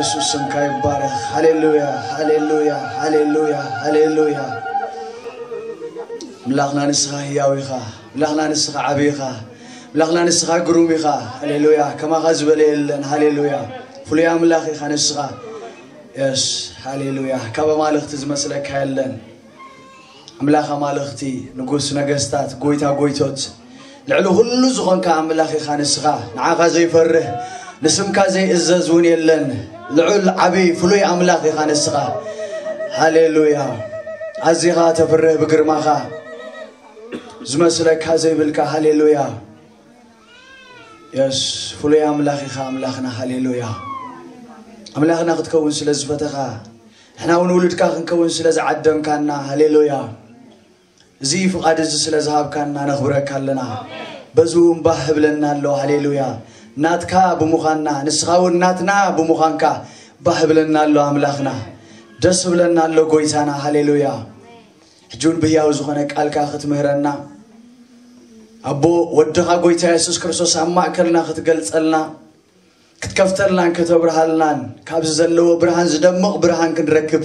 የሱስ ስምካ ይባረኽ። ሃሌሉያ፣ ሃሌሉያ፣ ሃሌሉያ፣ ሃሌሉያ። ኣምላኽና ንስኻ ህያው ኢኻ። ኣምላኽና ንስኻ ዓብዪ ኢኻ። ኣምላኽና ንስኻ ግሩም ኢኻ። ሃሌሉያ፣ ከማኻ ዝበለ የለን። ሃሌሉያ፣ ፍሉይ ኣምላኽ ኢኻ ንስኻ። የስ፣ ሃሌሉያ፣ ካብ ኣማልኽቲ ዝመስለካ የለን። ኣምላኽ ኣማልኽቲ፣ ንጉስ ነገስታት፣ ጎይታ ጎይቶት፣ ልዕሊ ኩሉ ዝኾንካ ኣምላኽ ኢኻ ንስኻ። ንዓኻ ዘይፈርህ፣ ንስምካ ዘይእዘዝ እውን የለን። ልዑል ዓብዪ ፍሉይ ኣምላኽ ኢኻ ንስኻ። ሃሌሉያ፣ ኣዚኻ ተፍርህ ብግርማኻ። ዝመስለካ ዘይብልካ። ሃሌሉያ። የስ፣ ፍሉይ ኣምላኽ ኢኻ ኣምላኽና። ሃሌሉያ፣ ኣምላኽና ክትከውን ስለ ዝፈተኻ፣ ንሕና እውን ውሉድካ ክንከውን ስለ ዝዓደምካና። ሃሌሉያ፣ እዚ ፍቓድ እዚ ስለ ዝሃብካና ነኽብረካ ኣለና። በዚ እውን ባህ ብለና ኣሎ። ሃሌሉያ፣ ናትካ ብምዃንና፣ ንስኻ እውን ናትና ብምዃንካ ባህ ብለና ኣሎ ኣምላኽና። ደስ ብለና ኣሎ ጎይታና። ሃሌሉያ፣ ሕጂ እውን ብህያው ዝኾነ ቃልካ ክትምህረና፣ ኣቦ፣ ወድኻ ጎይታ የሱስ ክርስቶስ ኣብ ማእከልና ክትገልጸልና፣ ክትከፍተልናን ከተብርሃልናን፣ ካብዚ ዘለዎ ብርሃን ዝደምቕ ብርሃን ክንረክብ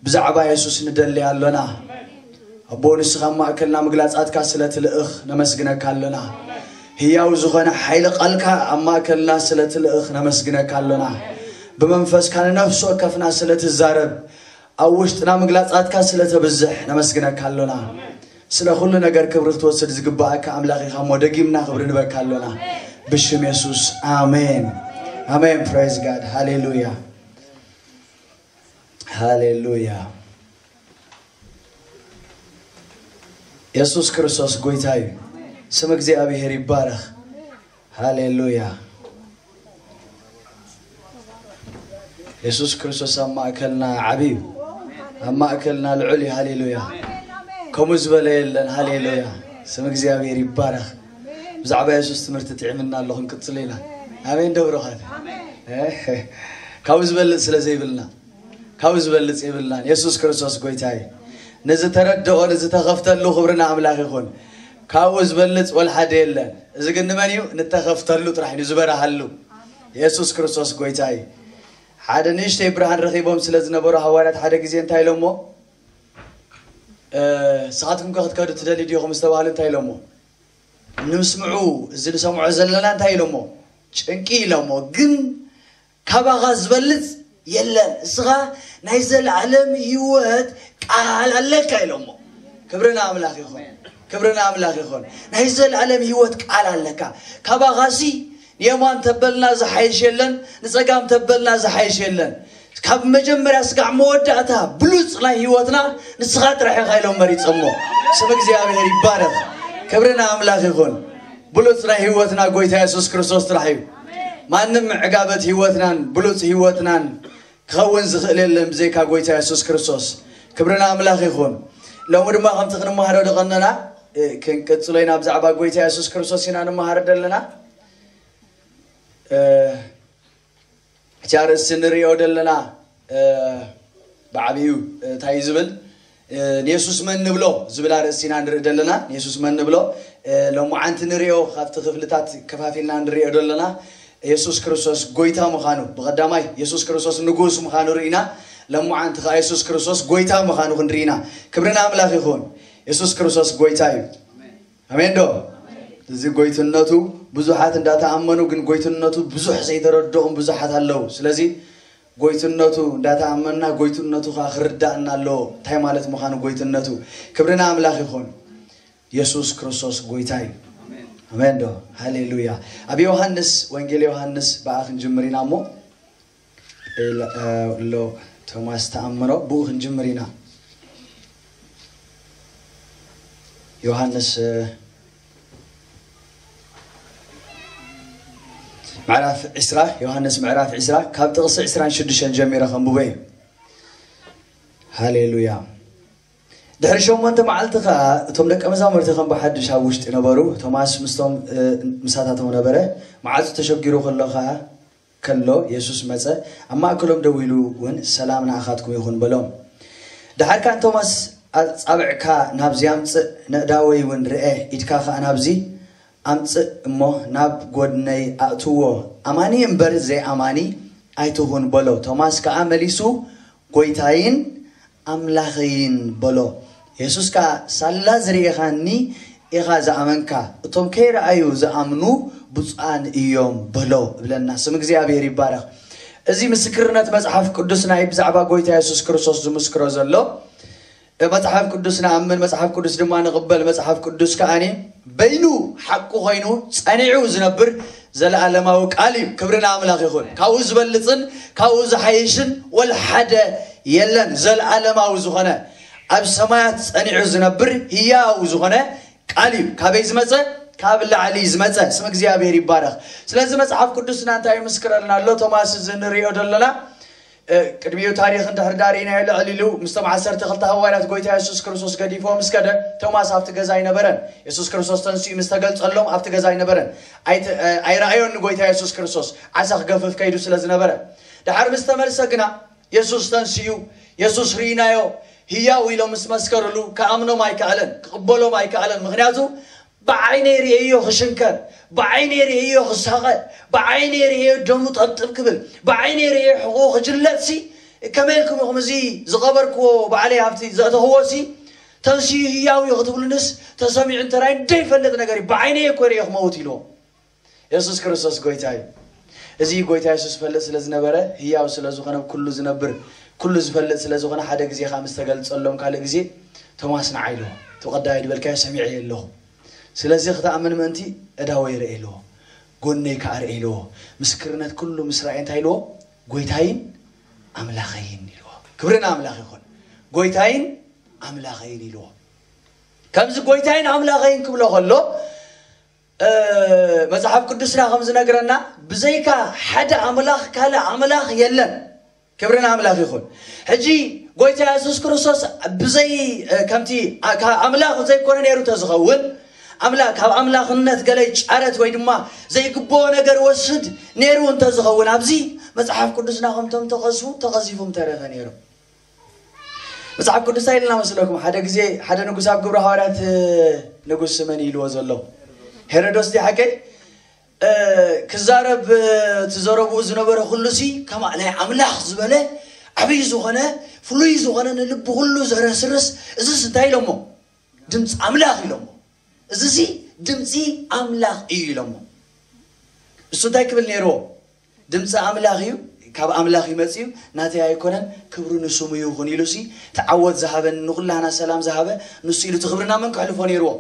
ብዛዕባ የሱስ ንደሊ ኣሎና። ኣቦ፣ ንስኻ ኣብ ማእከልና ምግላጻትካ ስለ ትልእኽ ነመስግነካ ኣሎና። ህያው ዝኾነ ሓይሊ ቃልካ ኣብ ማእከልና ስለ ትልእኽ ነመስግነካ ኣሎና። ብመንፈስካ ንነፍሲ ወከፍና ስለ ትዛረብ፣ ኣብ ውሽጥና ምግላጻትካ ስለ ተብዝሕ ነመስግነካ ኣሎና። ስለ ኩሉ ነገር ክብሪ ክትወስድ ዝግባኣካ ኣምላኽ ኢኻ እሞ፣ ደጊምና ክብሪ ንበካ ኣሎና። ብሽም የሱስ፣ ኣሜን። ኣሜን። Praise God። ሃሌሉያ፣ ሃሌሉያ። የሱስ ክርስቶስ ጎይታ እዩ። ስም እግዚኣብሔር ይባረኽ። ሃሌሉያ። የሱስ ክርስቶስ ኣብ ማእከልና ዓቢ እዩ። ኣብ ማእከልና ልዑል እዩ። ሃሌሉያ። ከምኡ ዝበለ የለን። ሃሌሉያ። ስም እግዚኣብሔር ይባረኽ። ብዛዕባ የሱስ ትምህርቲ ጥዒምና ኣሎ፣ ክንቅጽል ኢና። ኣሜን ዶ ብሩኻት? ካብኡ ዝበልጽ ስለ ዘይብልና፣ ካብኡ ዝበልጽ የብልናን። የሱስ ክርስቶስ ጎይታ እዩ። ንዝተረድኦ፣ ንዝተኸፍተሉ ክብሪ ንኣምላኽ ይኹን። ካብኡ ዝበልጽ ወላ ሓደ የለን። እዚ ግን ንመን እዩ? ንተኸፍተሉ ጥራሕ እዩ፣ ዝበረሃሉ። የሱስ ክርስቶስ ጎይታ እዩ። ሓደ ንእሽተይ ብርሃን ረኺቦም ስለ ዝነበሩ ሃዋርያት ሓደ ግዜ እንታይ ኢሎሞ? "እ፣ ንስኻትኩም ከ ክትከዱ ትደልዩ ዲኹም?" ዝተባህሉ እንታይ ኢሎሞ? "ንምስምዑ እዚ ንሰምዖ ዘለና እንታይ?" ኢሎሞ? "ጭንቂ" ኢሎሞ። "ግን ካባኻ ዝበልጽ የለን። እስኻ ናይ ዘለዓለም ህይወት ቃል ኣለካ" ኢሎሞ። ክብሪ ንኣምላኽ ይኹን። ክብሪ ንኣምላኽ ይኹን። ናይ ዘለዓለም ህይወት ቃል ኣለካ። ካባኻሲ ንየማን ተበልና ዝሓይሽ የለን፣ ንጸጋም ተበልና ዝሓይሽ የለን። ካብ መጀመርያ ስጋዕ መወዳእታ ብሉጽ ናይ ህይወትና ንስኻ ጥራሕ ኢኻ ኢሎም መሪጸሞ። ስም እግዚኣብሔር ይባረኽ። ክብሪ ንኣምላኽ ይኹን። ብሉጽ ናይ ህይወትና ጎይታ የሱስ ክርስቶስ ጥራሕ እዩ። ማንም ዕጋበት ህይወትናን ብሉጽ ህይወትናን ክኸውን ዝኽእል የለን ብዘይካ ጎይታ የሱስ ክርስቶስ። ክብሪ ንኣምላኽ ይኹን። ሎሚ ድማ ከምቲ ክንመሃሮ ዝቐነና፣ እ፣ ክንቅጽሎ ኢና። ብዛዕባ ጎይታ የሱስ ክርስቶስ ኢና ንመሃር ዘለና። እ፣ እቲ ኣርእስቲ ንርእዮ ዘለና፣ እ፣ ብዓቢኡ፣ እ፣ እንታይ እዩ ዝብል? እ፣ ንየሱስ መን ንብሎ ዝብል ኣርእስቲ ኢና ንርኢ ዘለና። ንየሱስ መን ንብሎ? እ፣ ሎማዓንቲ ንርእዮ፣ ካብቲ ክፍልታት ከፋፊልና ንርእዮ ዘለና። የሱስ ክርስቶስ ጎይታ ምዃኑ፣ ብቐዳማይ የሱስ ክርስቶስ ንጉስ ምዃኑ ርኢና፣ ሎማዓንቲ ኸዓ የሱስ ክርስቶስ ጎይታ ምዃኑ ክንርኢ ኢና። ክብሪ ንኣምላኽ ይኹን። የሱስ ክርስቶስ ጎይታ እዩ። ኣሜን ዶ? እዚ ጎይትነቱ ብዙሓት እንዳተኣመኑ ግን ጎይትነቱ ብዙሕ ዘይተረድኦም ብዙሓት ኣለዉ። ስለዚ ጎይትነቱ እንዳተኣመንና ጎይትነቱ ኸዓ ክርዳእና ኣለዎ። እንታይ ማለት ምዃኑ ጎይትነቱ። ክብሪ ንኣምላኽ ይኹን። የሱስ ክርስቶስ ጎይታ እዩ። ኣሜን ዶ? ሃሌሉያ። ኣብ ዮሃንስ፣ ወንጌል ዮሃንስ ብኣ ክንጅምር ኢና እሞ፣ ሎ ቶማስ ተኣምኖ ብኡ ክንጅምር ኢና። ዮሃንስ፣ እ፣ ምዕራፍ ዕስራ፣ ዮሃንስ ምዕራፍ ዕስራ ካብ ጥቕሲ ዕስራን ሽዱሽተን ጀሚረ ከንብቦ እዩ። ሃሌሉያ። ድሕሪ ሸሞንተ መዓልቲ ኸዓ እቶም ደቀ መዛሙርቲ ከም ብሓድሽ ኣብ ውሽጢ ነበሩ። ቶማስ ምስቶም፣ እ፣ ምሳታቶም ነበረ። መዓጹ ተሸጊሩ ከሎ ኸዓ፣ ከሎ የሱስ መጸ፣ ኣብ ማእከሎም ደው ኢሉ እውን፣ "ሰላም ንኣኻትኩም ይኹን" በሎም። ደሓር ከኣ ንቶማስ፣ "ኣጻብዕካ ናብዚ ኣምጽእ፣ ነእዳወይ እውን ርኤ፣ ኢድካ ከኣ ናብዚ ኣምጽእ እሞ ናብ ጐድነይ ኣእትዎ። ኣማኒ እምበር ዘይኣማኒ ኣይትኹን በሎ። ቶማስ ከኣ መሊሱ፣ ጎይታይን ኣምላኸይን በሎ። የሱስ ከኣ፣ ሳላ ዝርኤኻኒ ኢኻ ዝኣመንካ፣ እቶም ከይረኣዩ ዝኣምኑ ብፁዓን እዮም በሎ እብለና። ስም እግዚኣብሔር ይባረኽ። እዚ ምስክርነት መጽሓፍ ቅዱስ ናይ ብዛዕባ ጎይታ የሱስ ክርስቶስ ዝምስክሮ ዘሎ፣ መጽሓፍ ቅዱስ ንኣምን፣ መጽሓፍ ቅዱስ ድማ ንቕበል። መጽሓፍ ቅዱስ ከኣኒ በይኑ ሓቁ ኮይኑ ጸኒዑ ዝነብር ዘለኣለማዊ ቃል እዩ። ክብሪ ንኣምላኽ ይኹን። ካብኡ ዝበልጽን ካብኡ ዝሓይሽን ወላ ሓደ የለን። ዘለኣለማዊ ዝኾነ ኣብ ሰማያት ጸኒዑ ዝነብር ህያው ዝኾነ ቃል እዩ። ካበይ ዝመጸ? ካብ ላዕሊ ዝመጸ። ስም እግዚኣብሔር ይባረኽ። ስለዚ መጽሓፍ ቅዱስና እንታይ ይምስክረልና ኣሎ? ቶማስ እዚ ንሪኦ ዘለና፣ እ፣ ቅድሚኡ ታሪኽ እንድሕር ዳርኢናዮ፣ ልዕል ኢሉ ምስቶም ዓሰርተ ክልተ ሃዋርያት ጎይታ የሱስ ክርስቶስ ገዲፍዎ ምስ ከደ፣ ቶማስ ኣብቲ ገዛ ኣይነበረን። የሱስ ክርስቶስ ተንሲኡ ምስ ተገልጸሎም ኣብቲ ገዛ ኣይነበረን። ኣይተ-፣ እ፣ ኣይረኣዮን ንጎይታ የሱስ ክርስቶስ፣ ዓሳ ክገፍፍ ከይዱ ስለ ዝነበረ። ደሓር ምስ ተመልሰ ግና፣ የሱስ ተንሲኡ፣ የሱስ ርኢናዮ፣ ህያው ኢሎም ምስ መስከርሉ፣ ክኣምኖም ኣይከኣለን፣ ክቕበሎም ኣይከኣለን። ምኽንያቱ፣ ብዓይነይ ርእየዮ ክሽንከር፣ ብዓይነይ ርእየዮ ክሳቐ፣ ብዓይነይ ርእየዮ ደሙ ጠብጥብ ክብል፣ ብዓይነይ ርእየዮ ሕቑኡ ክጅለጥሲ፣ ከመይ ኢልኩም ኢኹም እዚ ዝቐበርክዎ ባዕለይ ኣብቲ ዘእተኽዎሲ ተንሲኡ ህያው እዩ ክትብሉንስ፣ ተሰሚዑ እንተራይ ደይፈልጥ ነገር እዩ፣ ብዓይነይ እኮ ርእየ ክመውት ኢልዎ። የሱስ ክርስቶስ ጎይታ እዩ። እዚ ጎይታ የሱስ ፈልጥ ስለ ዝነበረ፣ ህያው ስለ ዝኾነ፣ ኩሉ ዝነብር፣ ኩሉ ዝፈልጥ ስለ ዝኾነ፣ ሓደ ግዜ ከኣ ምስ ተገልጸሎም ካልእ ግዜ፣ ቶማስ ንዓይ ኢልዎ። እቲ ቀዳማይ ዝበልካዮ ሰሚዐ ኣለኹ። ስለዚ ክትኣምን ምእንቲ እዳወይ ርኤ ኢልዎ። ጎነይ ከኣ ርኤ ኢልዎ። ምስክርነት ኩሉ ምስ ረኣየ እንታይ ኢልዎ? ጎይታይን ኣምላኸይን ኢልዎ። ክብሪ ንኣምላኽ ይኹን። ጎይታይን ኣምላኸይን ኢልዎ። ከምዚ ጎይታይን ኣምላኸይን ክብሎ ከሎ፣ እ፣ መጽሓፍ ቅዱስና ከም ዝነግረና፣ ብዘይካ ሓደ ኣምላኽ ካልእ ኣምላኽ የለን። ክብሪ ንኣምላኽ ይኹን። ሕጂ ጎይታ የሱስ ክርስቶስ ብዘይ፣ እ፣ ከምቲ፣ ኣ-፣ ካ-፣ ኣምላኽ ዘይኮነ ነይሩ እንተዝኸውን፣ ኣምላኽ፣ ካብ ኣምላኽነት ገለ ይጫረት ወይ ድማ ዘይግብኦ ነገር ወስድ ነይሩ እንተዝኸውን፣ ኣብዚ መጽሓፍ ቅዱስና ከምቶም ተቐዝፉ፣ ተቐዚፉ ምተረፈ ነይሩ። መጽሓፍ ቅዱስ እንታይ ኢልና መስለኩም? ሓደ ግዜ ሓደ ንጉስ ኣብ ግብረ ሃዋርያት፣ እ፣ ንጉስ መን ኢልዎ ዘሎ? ሄሮዶስ ዲ ሓቀይ? እ፣ ክዛረብ፣ እ፣ እቲ ዘረብኡ ዝነበረ ኩሉሲ ከማ ናይ ኣምላኽ ዝበለ ዓብዪ ዝኾነ ፍሉይ ዝኾነ ንልቢ ኩሉ ዘረስርስ፣ እዝስ እንታይ ኢሎሞ? ድምፂ ኣምላኽ ኢሎሞ። እዝሲ ድምፂ ኣምላኽ እዩ ኢሎሞ። እሱ እንታይ ክብል ነይርዎ? ድምፂ ኣምላኽ እዩ፣ ካብ ኣምላኽ ይመፅ እዩ፣ ናተይ ኣይኮነን፣ ክብሪ ንስሙ ይኹን ኢሉሲ፣ እቲ ዓወት ዝሃበን ንኹላህና ሰላም ዝሃበ ንሱ ኢሉ፣ እቲ ክብሪ ናብ መን ከሕልፎ ነይርዎ?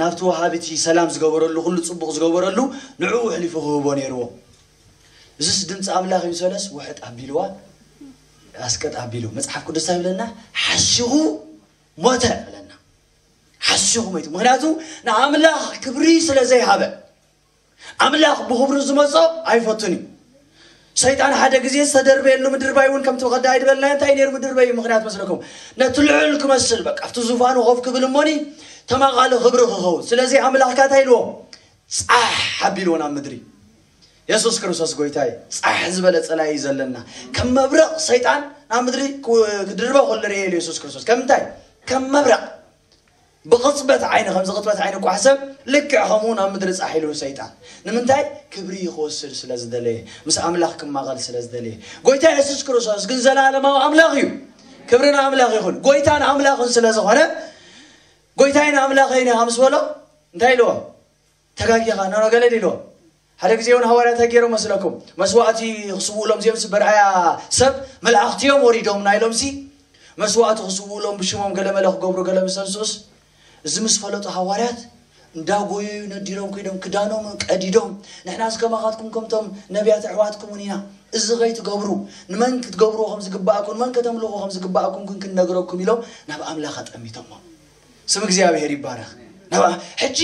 ናብቲ ወሃቢ እቲ ሰላም ዝገበረሉ፣ ኩሉ ፅቡቕ ዝገበረሉ ንዕኡ ኣሕሊፉ ክህቦ ነይርዎ። እዝስ ድምፂ ኣምላኽ እዩ ሰለስ ውሕጥ ኣቢልዋ፣ ኣስቀጥ ኣቢሉ። መፅሓፍ ቅዱስ እንታይ ይብለና? ሓሲኹ ሞተ ይብለና። ሓሲኹ ሞይቱ። ምኽንያቱ ንኣምላኽ ክብሪ ስለ ዘይሃበ። ኣምላኽ ብኽብሩ ዝመጾ ኣይፈቱን እዩ። ሰይጣን ሓደ ግዜ ዝተደርበየሉ ምድርባይ እውን ከምቲ ቀዳይ ዝበልናዮ እንታይ ነይሩ ምድርባይ እዩ ምኽንያት መስለኩም? ነቲ ልዑል ክመስል በቃ ኣብቲ ዙፋኑ ኮፍ ክብል እሞኒ ተማቓሊ ክብሪ ክኸውን። ስለዚ ኣምላኽካ እንታይ ኢልዎ? ጻሕ ኣቢልዎ ናብ ምድሪ። የሱስ ክርስቶስ ጎይታ እዩ። ጻሕ ዝበለ ጸላይ እዩ ዘለና። ከም መብረቕ ሰይጣን ናብ ምድሪ ክው-፣ ክድርበ ከሎ ርእየ ኢሉ የሱስ ክርስቶስ። ከም እንታይ? ከም መብረቕ። ብቕጽበት ዓይኒ፣ ከምዚ ቅጽበት ዓይኒ ኳሕ ሰብ ልክዕ ከምኡ ናብ ምድሪ ጻሕ ኢሉ ሰይጣን። ንምንታይ? ክብሪ ክወስድ ስለ ዝደለየ፣ ምስ ኣምላኽ ክማቐል ስለ ዝደለየ። ጎይታ የሱስ ክርስቶስ ግን ዘላለማዊ ኣምላኽ እዩ። ክብሪ ንኣምላኽ ይኹን። ጎይታን ኣምላኽን ስለ ዝኾነ፣ ጎይታይን ኣምላኸይን ኢኻ ምስ በሎ፣ እንታይ ኢልዎ? ተጋጊኻ፣ ኖ፣ ኖ፣ ገለ ኢልዎ። ሓደ ግዜ እውን ሃዋርያት እንታይ ገይሮም መስለኩም? መስዋእቲ ክስውእሎም እዚኦምሲ በርኣያ ሰብ መላእኽቲ እዮም ወሪዶም ናይሎምሲ መስዋእቲ ክስውእሎም ብሽሞም ገለ መለ ክገብሩ ገለ ምስ ተንስኡስ፣ እዚ ምስ ፈለጡ ሃዋርያት እንዳጎየዩ ነዲሮም ከይዶም ክዳኖም ቀዲዶም፣ "ንሕናስ ከማኻትኩም ከምቶም ነቢያት ኣሕዋትኩም እውን ኢና። እዚ ከይትገብሩ፣ ንመን ክትገብርዎ ከም ዝግባእኩም፣ ንመን ከተምልኹ ከም ዝግባእኩም ግን ክንነግረኩም" ኢሎም ናብ ኣምላኽ ኣጠሚቶሞም። ስም እግዚኣብሔር ይባረኽ። ናብ ሕጂ፣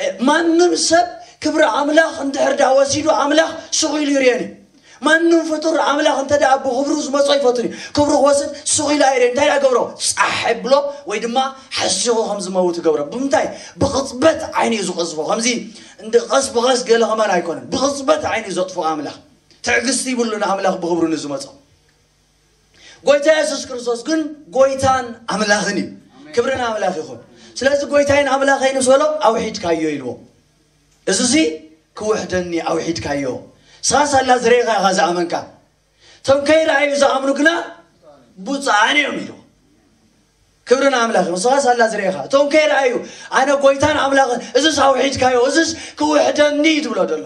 እ፣ ማንም ሰብ ክብሪ ኣምላኽ እንድሕር ዳ ወሲዱ ኣምላኽ ስቕ ኢሉ ይርእየን እዩ። ማንም ፍጡር ኣምላኽ እንተ ደኣ ብኽብሩ ዝመጾ ይፈትን እዩ። ክብሩ ክወስድ ስቕ ኢሉ ኣይርእየን። እንታይ ደኣ ገብሮ? ጻሕ ብሎ ወይ ድማ ሓሲኹ ከም ዝመውት ገብሮ። ብምንታይ? ብቕጽበት ዓይኒ እዩ ዝቐዝፎ። ከምዚ እንዲ ቀስ ብቐስ ገለ ከማን ኣይኮነን። ብቕጽበት ዓይኒ እዩ ዘጥፍኦ ኣምላኽ። ትዕግስቲ ይብሉን ኣምላኽ ብኽብሩ ንዝመጾ። ጎይታ የሱስ ክርስቶስ ግን ጎይታን ኣምላኽን እዩ። ክብሪ ንኣምላኽ ይኹን። ስለዚ ጎይታይን ኣምላኸይን ምስ በሎ ኣውሒድካዮ ኢልዎ። እዙዚ ክውሕደኒ ኣውሒድካዮ። ንስኻ ሳላ ዝረኤኻ ኢኻ ዝኣመንካ። እቶም ከይረኣዩ ዝኣምኑ ግና ብፁዓን እዮም ኢሉ። ክብርን ኣምላኽ ይኹን። ንስኻ ሳላ ዝረኤኻ፣ እቶም ከይረኣዩ፣ ኣነ ጎይታን ኣምላኽን፣ እዝስ ኣውሒድካዮ፣ እዝስ ክውሕደኒ እዩ ትብሎ ዘሎ።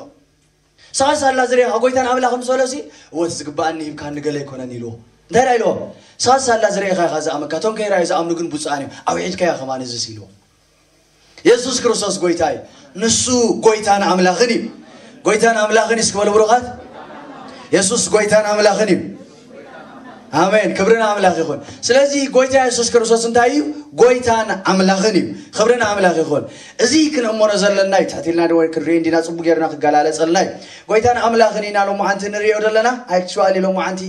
ንስኻ ሳላ ዝረኤኻ፣ ጎይታን ኣምላኽን ምስ በሎሲ፣ እወ እቲ ዝግባኣኒ ሂብካኒ ገለ ኣይኮነን ኢልዎ። እንታይ ደኣ ኢልዎ? ንስኻ ሳላ ዝረኤኻ ኢኻ ዝኣመንካ፣ እቶም ከይረኣዩ ዝኣምኑ ግን ብፁዓን እዮም። ኣውሒድካዮ ከማን እዝስ ኢልዎ። የሱስ ክርስቶስ ጎይታ እዩ። ንሱ ጎይታን ኣምላኽን እዩ። ጎይታን ኣምላኽን እዩ። እስኪ በሉ ብሩኻት። የሱስ ጎይታን ኣምላኽን እዩ። ኣሜን። ክብርን ኣምላኽ ይኹን። ስለዚ ጎይታ የሱስ ክርስቶስ እንታይ እዩ? ጎይታን ኣምላኽን እዩ። ክብርን ኣምላኽ ይኹን። እዚ ክንእመኖ ዘለና እዩ። ትሕት ኢልና ደወ ክንሪኦ እንዲና፣ ጽቡቅ ጌርና ክገላለጸልና እዩ። ጎይታን ኣምላኽን ኢና ሎማዓንቲ ንሪኦ ዘለና። ኣክቹዋሊ ሎማዓንቲ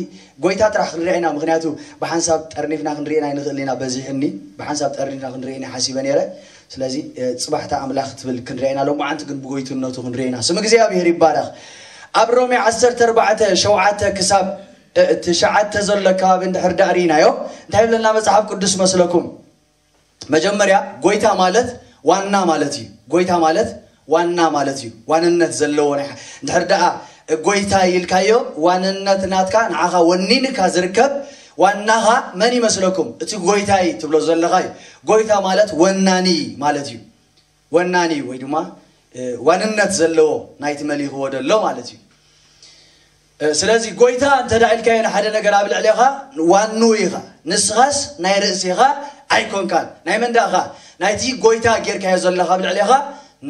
ጎይታ ጥራሕ ክንሪኦ ኢና። ምኽንያቱ ብሓንሳብ ጠርኒፍና ክንሪኤና ኣይንኽእል ኢና። በዚሕኒ ብሓንሳብ ጠርኒፍና ክንሪኦ ኢና ሓሲበ ነይረ። ስለዚ እ፣ ጽባሕታ ኣምላኽ ትብል ክንሪኦ ኢና። ሎማዓንቲ ግን ብጎይትነቱ ክንሪኦ ኢና። ስም እግዚኣብሔር ይባረኽ። ኣብ ሮሜ ዓሰርተ ኣርባዕተ ሸውዓተ ክሳብ እ፣ ትሽዓተ ዘሎ ከባቢ እንድሕር ደኣ ርኢናዮ፣ እንታይ ይብለና መጽሓፍ ቅዱስ መስለኩም? መጀመርያ ጎይታ ማለት ዋና ማለት እዩ። ጎይታ ማለት ዋና ማለት እዩ። ዋንነት ዘለዎ ናይ ሓ-፣ እንድሕር ደኣ ጎይታ ኢልካዮ፣ ዋንነት ናትካ፣ ንዓኻ ወኒንካ ዝርከብ ዋናኻ መን ይመስለኩም? እቲ ጎይታይ ትብሎ ዘለኻ እዩ። ጎይታ ማለት ወናኒ ማለት እዩ። ወናኒ ወይ ድማ እ፣ ዋንነት ዘለዎ ናይቲ መሊኽዎ ዘሎ ማለት እዩ። እ፣ ስለዚ ጎይታ እንተ ደኣ ኢልካዮ ንሓደ ነገር ኣብ ልዕሌኻ ዋኑ ኢኻ። ንስኻስ ናይ ርእሲ ኢኻ ኣይኮንካን። ናይ መን ደኣ ኢኻ? ናይቲ ጎይታ ጌርካዮ ዘለኻ ኣብ ልዕሌኻ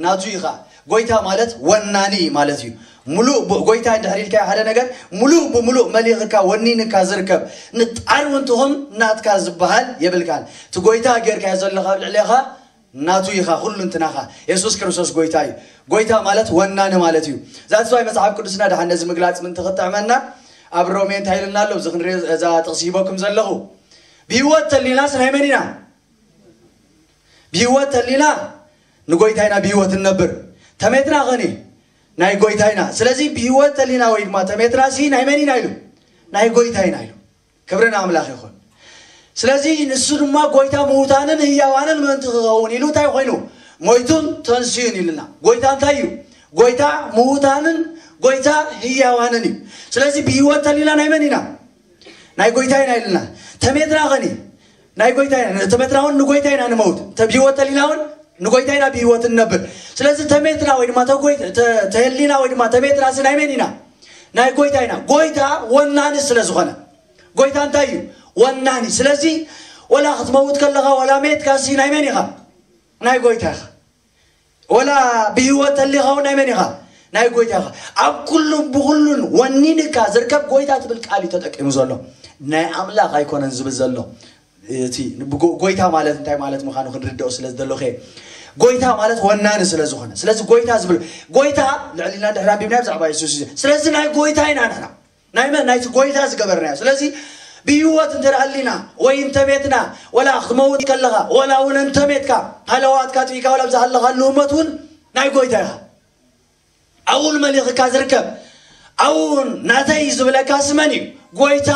ናቱ ኢኻ። ጎይታ ማለት ወናኒ ማለት እዩ። ሙሉእ ብ-፣ ጎይታ እንድሕር ኢልካዮ ሓደ ነገር ሙሉእ ብምሉእ መሊኽካ ወኒንካ ዝርከብ ንጣር እውን ትኹን ናትካ ዝበሃል የብልካን። እቲ ጎይታ ጌርካዮ ዘለኻ ኣብ ልዕሌኻ ናቱ ኢኻ፣ ኩሉ እንትናኻ። የሱስ ክርስቶስ ጎይታ እዩ። ጎይታ ማለት ወናኒ ማለት እዩ። ዛትስ ዋይ መጽሓፍ ቅዱስና ደሓን ነዚ ምግላጽ ምእንቲ ክጥዕመና ኣብ ሮሜ እንታይ ኢልና ኣሎ? እዚ ክንሪኦ እዛ ጥቕሲ ሂበኩም ዘለኹ። ብህይወት ተሊናስ ናይ መን ኢና? ብህይወት ተሊና ንጎይታ ኢና ብህይወት እንነብር። ተሜትና ኸኒ ናይ ጎይታ ኢና። ስለዚ ብህይወት ተሊና ወይ ድማ ተሜትና ሲ ናይ መን ኢና ኢሉ? ናይ ጎይታ ኢና ኢሉ። ክብሪ ንኣምላኽ ይኹን። ስለዚ ንሱ ድማ ጎይታ ምዉታንን ህያዋንን ምእንቲ ክኸውን ኢሉ እንታይ ኮይኑ? ሞይቱን ተንስዩን ኢሉና። ጎይታ እንታይ እዩ? ጎይታ ምዉታንን ጎይታ ህያዋንን እዩ። ስለዚ ብህይወት ተሊና ናይ መን ኢና? ናይ ጎይታ ኢና ኢልና። ተሜትና ኸኒ ናይ ጎይታ ኢና። ተሜትና እውን ንጎይታ ኢና ንመውት። ተ-፣ ብህይወት ተሊና እውን ንጎይታ ኢና ብህይወት እንነብር። ስለዚ ተሜትና ወይ ድማ ተጎይ-፣ ተ-፣ ተየሊና ወይ ድማ ተሜትና ሲ ናይ መን ኢና? ናይ ጎይታ ኢና። ጎይታ ወናኒ ስለ ዝኾነ። ጎይታ እንታይ እዩ? ወናኒ። ስለዚ ወላ ክትመውት ከለኻ፣ ወላ ሜትካ ሲ ናይ መን ኢኻ? ናይ ጎይታ ኢኻ። ወላ ብህይወት ተሊኻ እውን ናይ መን ኢኻ? ናይ ጎይታ ኢኻ። ኣብ ኩሉን ብኹሉን ወኒንካ ዝርከብ ጎይታ ትብል ቃል እዩ ተጠቂሙ ዘሎ። ናይ ኣምላኽ ኣይኮነን ዝብል ዘሎ። እቲ ብጎ-፣ ጎይታ ማለት እንታይ ማለት ምዃኑ ክንርድኦ ስለ ዝደለኹ እየ። ጎይታ ማለት ወናኒ ስለ ዝኾነ። ስለዚ ጎይታ ዝብል፣ ጎይታ ልዕል ኢልና እንድሕር ኣንቢብናዮ ብዛዕባ የሱስ እዩ። ስለዚ ናይ ጎይታ ኢና ንሕና። ናይ መን? ናይቲ ጎይታ ዝገበርናዮ። ስለዚ ብህይወት እንተ ደኣ ኣሊና ወይ እንተ ቤትና፣ ወላ ክትመውት ከለኻ፣ ወላ እውን እንተ ሜትካ፣ ሃለዋትካ ጥኢካ፣ ወላ ብዝሃለኻሉ ህሞት እውን ናይ ጎይታ ኢኻ። ኣብኡ መሊኽካ ዝርከብ፣ ኣብኡ ናተይ ዝብለካ ሲ መን እዩ? ጎይታ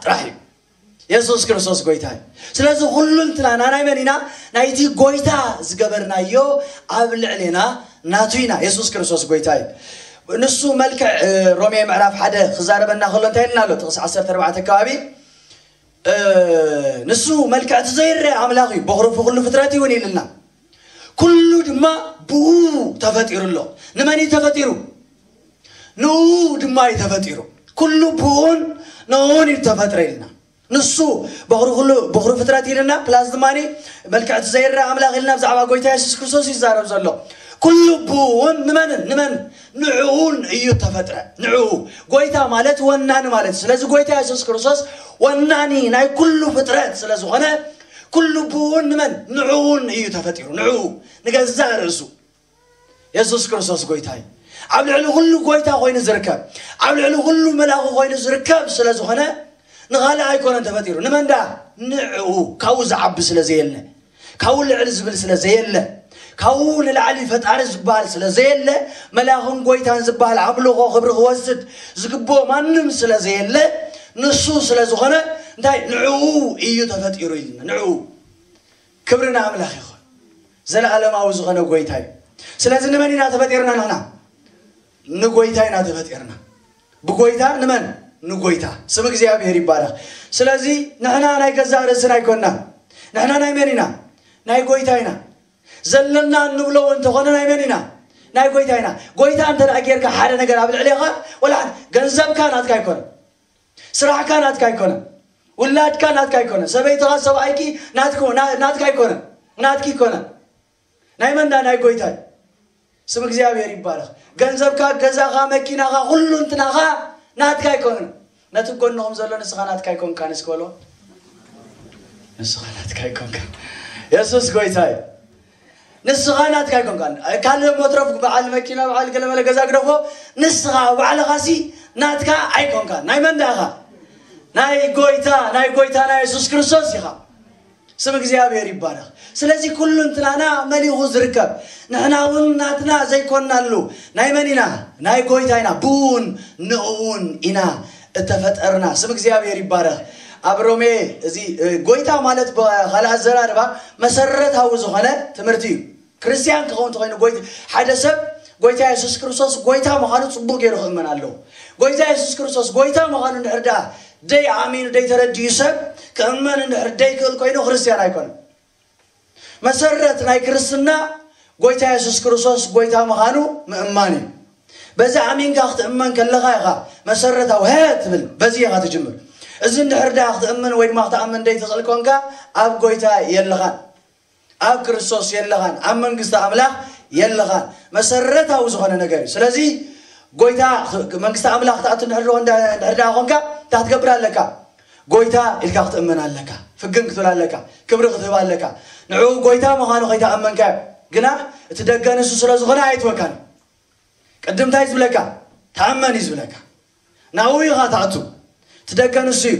ጥራሕ እዩ። የሱስ ክርስቶስ ጎይታ እዩ። ስለዚ ኩሉ እንትናና ናይ መን ኢና? ናይቲ ጎይታ ዝገበርናዮ ኣብ ልዕሌና ናቱ ኢና። የሱስ ክርስቶስ ጎይታ እዩ። ንሱ መልክዕ፣ እ፣ ሮሜ ምዕራፍ ሓደ ክዛረበና ከሎ እንታይ ኢልና ኣሎ? ጥቕሲ ዓሰርተ ኣርባዕተ ከባቢ፣ እ፣ ንሱ መልክዕ እቲ ዘይረአ ኣምላኽ እዩ፣ በኹሪ ኩሉ ፍጥረት እውን ኢልና። ኩሉ ድማ ብኡ ተፈጢሩ ኣሎ። ንመን እዩ ተፈጢሩ? ንኡ ድማ እዩ ተፈጢሩ። ኩሉ ብኡን ንኡን እዩ ተፈጥረ ኢልና። ንሱ በኹሪ ኩሉ፣ በኹሪ ፍጥረት ኢልና፣ ፕላስ ድማ መልክዕ እቲ ዘይረአ ኣምላኽ ኢልና ብዛዕባ ጎይታ የሱስ ክርስቶስ ይዛረብ ዘሎ። ኩሉ ብኡን ንመንን? ንመን? ንዕኡን እዩ ተፈጥረ። ንዕኡ። ጎይታ ማለት ወናኒ ማለት እዩ። ስለዚ ጎይታ የሱስ ክርስቶስ ወናኒ ናይ ኩሉ ፍጥረት ስለ ዝኾነ፣ ኩሉ ብኡን ንመን? ንዕኡን እዩ ተፈጢሩ። ንዕኡ። ንገዛእ ርእሱ። የሱስ ክርስቶስ ጎይታ እዩ። ኣብ ልዕሊ ኩሉ ጎይታ ኮይኑ ዝርከብ፣ ኣብ ልዕሊ ኩሉ መልኣኹ ኮይኑ ዝርከብ ስለ ዝኾነ፣ ንኻልእ ኣይኮነን ተፈጢሩ። ንመን ደኣ? ንዕኡ። ካብኡ ዝዓቢ ስለ ዘየለ፣ ካብኡ ልዕል ዝብል ስለ ዘየለ፣ ካብኡ ንላዕሊ ፈጣሪ ዝበሃል ስለ ዘየለ፣ መልኣኽን ጎይታን ዝበሃል ኣምልኾ ክብሪ ክወስድ ዝግብኦ ማንም ስለ ዘየለ፣ ንሱ ስለ ዝኾነ፣ እንታይ? ንዕኡ እዩ ተፈጢሩ ኢልና። ንዕኡ። ክብሪ ንኣምላኽ ይኹን። ዘለኣለማዊ ዝኾነ ጎይታ እዩ። ስለዚ ንመን ኢና ተፈጢርና ንሕና? ንጎይታ ኢና ተፈጢርና። ብጎይታ ንመን? ንጎይታ። ስም እግዚኣብሔር ይባረኽ። ስለዚ ንሕና ናይ ገዛእ ርእስና ኣይኮንና። ንሕና ናይ መን ኢና? ናይ ጎይታ ኢና። ዘለና እንብሎ እውን እንተኾነ ናይ መን ኢና? ናይ ጎይታ ኢና። ጎይታ እንተ ደኣ ጌርካ ሓደ ነገር ኣብ ልዕሌኻ፣ ወላ ገንዘብካ ናትካ ኣይኮነን፣ ስራሕካ ናትካ ኣይኮነን፣ ውላድካ ናትካ ኣይኮነን፣ ሰበይትኻ ሰብኣይኪ ናትኩ ና- ናትካ ኣይኮነን፣ ናትኪ ኣይኮነን። ናይ መን ዳ? ናይ ጎይታ እዩ። ስም እግዚኣብሔር ይባረኽ። ገንዘብካ፣ ገዛኻ፣ መኪናኻ፣ ኩሉ እንትናኻ ናትካ ኣይኮነን። ነቲ ጎንኹም ዘሎ ንስኻ ናትካ ኣይኮንካን እስኪ በሎ። ንስኻ ናትካ ኣይኮንካ። የሱስ ጎይታ እዩ። ንስኻ ናትካ ኣይኮንካን። ካልእ መትረፍ በዓል መኪና፣ በዓል ገለመለ ገዛ ግደፎ፣ ንስኻ ባዕልኻሲ ናትካ ኣይኮንካን። ናይ መን ደኣ ኢኻ? ናይ ጎይታ፣ ናይ ጎይታና የሱስ ክርስቶስ ኢኻ። ስም እግዚኣብሔር ይባረኽ። ስለዚ ኩሉ እንትናና መሊኹ ዝርከብ፣ ንሕና እውን ናትና ዘይኮንናሉ ናይ መን ኢና? ናይ ጎይታ ኢና። ብኡውን ንእውን ኢና እተፈጠርና። ስም እግዚኣብሔር ይባረኽ። ኣብ ሮሜ እዚ እ፣ ጎይታ ማለት ብኻልእ ኣዘራርባ መሰረታዊ ዝኾነ ትምህርቲ እዩ። ክርስትያን ክኸውን እንተኾይኑ ጎይታ፣ ሓደ ሰብ ጎይታ የሱስ ክርስቶስ ጎይታ ምዃኑ ጽቡቕ ገይሩ ክእመን ኣለዎ። ጎይታ የሱስ ክርስቶስ ጎይታ ምዃኑ እንድሕር ደኣ ደይ ኣሚኑ ደይ ተረዲኡ ሰብ ክእመን እንድሕር ደይ ክእል ኮይኑ ክርስትያን ኣይኮነን። መሰረት ናይ ክርስትና ጎይታ የሱስ ክርስቶስ ጎይታ ምዃኑ ምእማን እዩ። በዚ ኣሚንካ ክትእመን ከለኻ ኢኻ መሰረታዊ ሀ ትብል፣ በዚ ኢኻ ትጅምር። እዚ እንድሕር ደኣ ክትእምን ወይ ድማ ክትኣምን ደይ ትኽእል ኮንካ ኣብ ጎይታ የለኻን። ኣብ ክርስቶስ የለኻን፣ ኣብ መንግስቲ ኣምላኽ የለኻን። መሰረታዊ ዝኾነ ነገር እዩ። ስለዚ ጎይታ መንግስቲ ኣምላኽ ክትኣቱ እንድሕር ደኣ- እንድሕር ደኣ ኮንካ እንታይ ክትገብር ኣለካ? ጎይታ ኢልካ ክትእመን ኣለካ። ፍግም ክትብል ኣለካ። ክብሪ ክትህብ ኣለካ። ንዕኡ ጎይታ ምዃኑ ከይተኣመንካዮ ግና እቲ ደገ ንሱ ስለ ዝኾነ ኣይትወካን። ቅድም እንታይ ዝብለካ? ተኣመን እዩ ዝብለካ። ናብኡ ኢኻ ትኣቱ። እቲ ደገ ንሱ እዩ።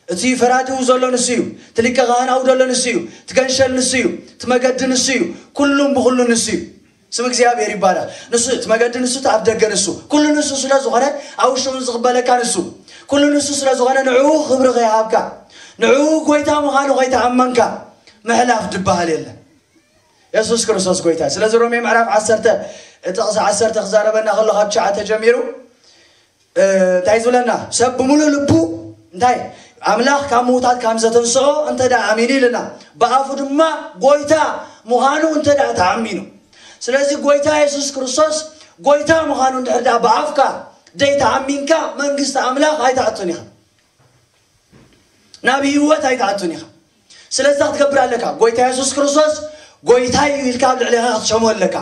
እቲ ፈራዲኡ ዘሎ ንሱ እዩ። እቲ ሊቀ ካህናኡ ዘሎ ንሱ እዩ። እቲ ገንሸል ንሱ እዩ። እቲ መገዲ ንሱ እዩ። ኩሉም ብኹሉ ንሱ እዩ። ስም እግዚኣብሔር ይባረኽ። ንሱ እቲ መገዲ ንሱ፣ እቲ ኣፍ ደገ ንሱ፣ ኩሉ ንሱ ስለ ዝኾነ ኣብ ውሽጡ እውን ዝቕበለካ ንሱ። ኩሉ ንሱ ስለ ዝኾነ ንዕኡ ክብሪ ከይሃብካ፣ ንዕኡ ጎይታ ምዃኑ ከይተኣመንካ ምሕላፍ ዝበሃል የለን። የሱስ ክርስቶስ ጎይታ። ስለዚ ሮሜ ምዕራፍ ዓሰርተ ጥቕሲ ዓሰርተ ክዛረበና ከሎ ካብ ትሽዓተ ጀሚሩ እ፣ እንታይ ዝብለና? ሰብ ብምሉእ ልቡ እንታይ ኣምላኽ ካብ ምውታት ከም ዘተንስኦ እንተ ደኣ ኣሚኑ ኢልና፣ ብኣፉ ድማ ጎይታ ምዃኑ እንተ ደኣ ተኣሚኑ። ስለዚ ጎይታ የሱስ ክርስቶስ ጎይታ ምዃኑ እንድሕር ደኣ ብኣፍካ ደይ ተኣሚንካ መንግስቲ ኣምላኽ ኣይትኣቱን ኢኻ። ናብ ህይወት ኣይትኣቱን ኢኻ። ስለዚ ክትገብር ኣለካ። ጎይታ የሱስ ክርስቶስ ጎይታ እዩ ኢልካ ኣብ ልዕሌኻ ክትሸሞ ኣለካ።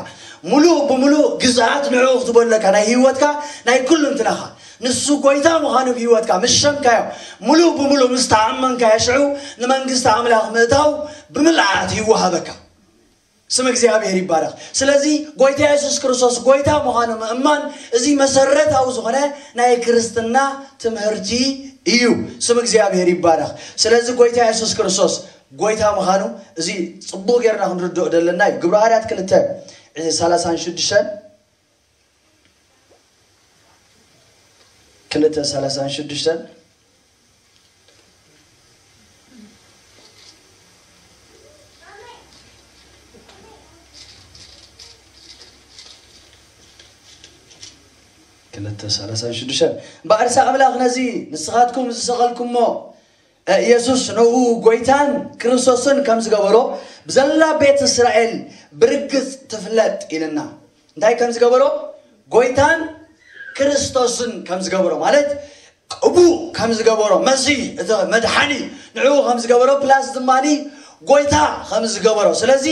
ሙሉእ ብሙሉእ ግዝኣት ንዕኡ ክትቦ ኣለካ። ናይ ህይወትካ፣ ናይ ኩሉ እንትናኻ። ንሱ ጎይታ ምዃኑ ብህይወትካ ምስ ሸምካዮ፣ ሙሉእ ብሙሉእ ምስ ተኣመንካዮ፣ ሽዑ ንመንግስቲ ኣምላኽ ምእታው ብምልኣት ይወሃበካ። ስም እግዚኣብሔር ይባረኽ። ስለዚ ጎይታ የሱስ ክርስቶስ ጎይታ ምዃኑ ምእማን፣ እዚ መሰረታዊ ዝኾነ ናይ ክርስትና ትምህርቲ እዩ። ስም እግዚኣብሔር ይባረኽ። ስለዚ ጎይታ የሱስ ክርስቶስ ጎይታ ምዃኑ እዚ ጽቡቕ ጌርና ክንርድኦ ዘለና እዩ። ግብረ ሃዋርያት ክልተ፣ ሰላሳን ሽዱሽተን፣ ክልተ ሰላሳን ሽዱሽተን፣ ክልተ ሰላሳን ሽዱሽተን፣ እምበኣርስ ኣምላኽ ነዚ ንስኻትኩም ዝሰቐልኩሞ፣ እ፣ የሱስ ንኡ ጎይታን ክርስቶስን ከም ዝገበሮ ብዘላ ቤት እስራኤል ብርግጽ ትፍለጥ ኢልና። እንታይ ከም ዝገበሮ? ጎይታን ክርስቶስን ከም ዝገበሮ፣ ማለት ቅቡእ ከም ዝገበሮ፣ መሲህ እቲ መድሓኒ ንዕኡ ከም ዝገበሮ፣ ፕላስ ድማኒ ጎይታ ከም ዝገበሮ። ስለዚ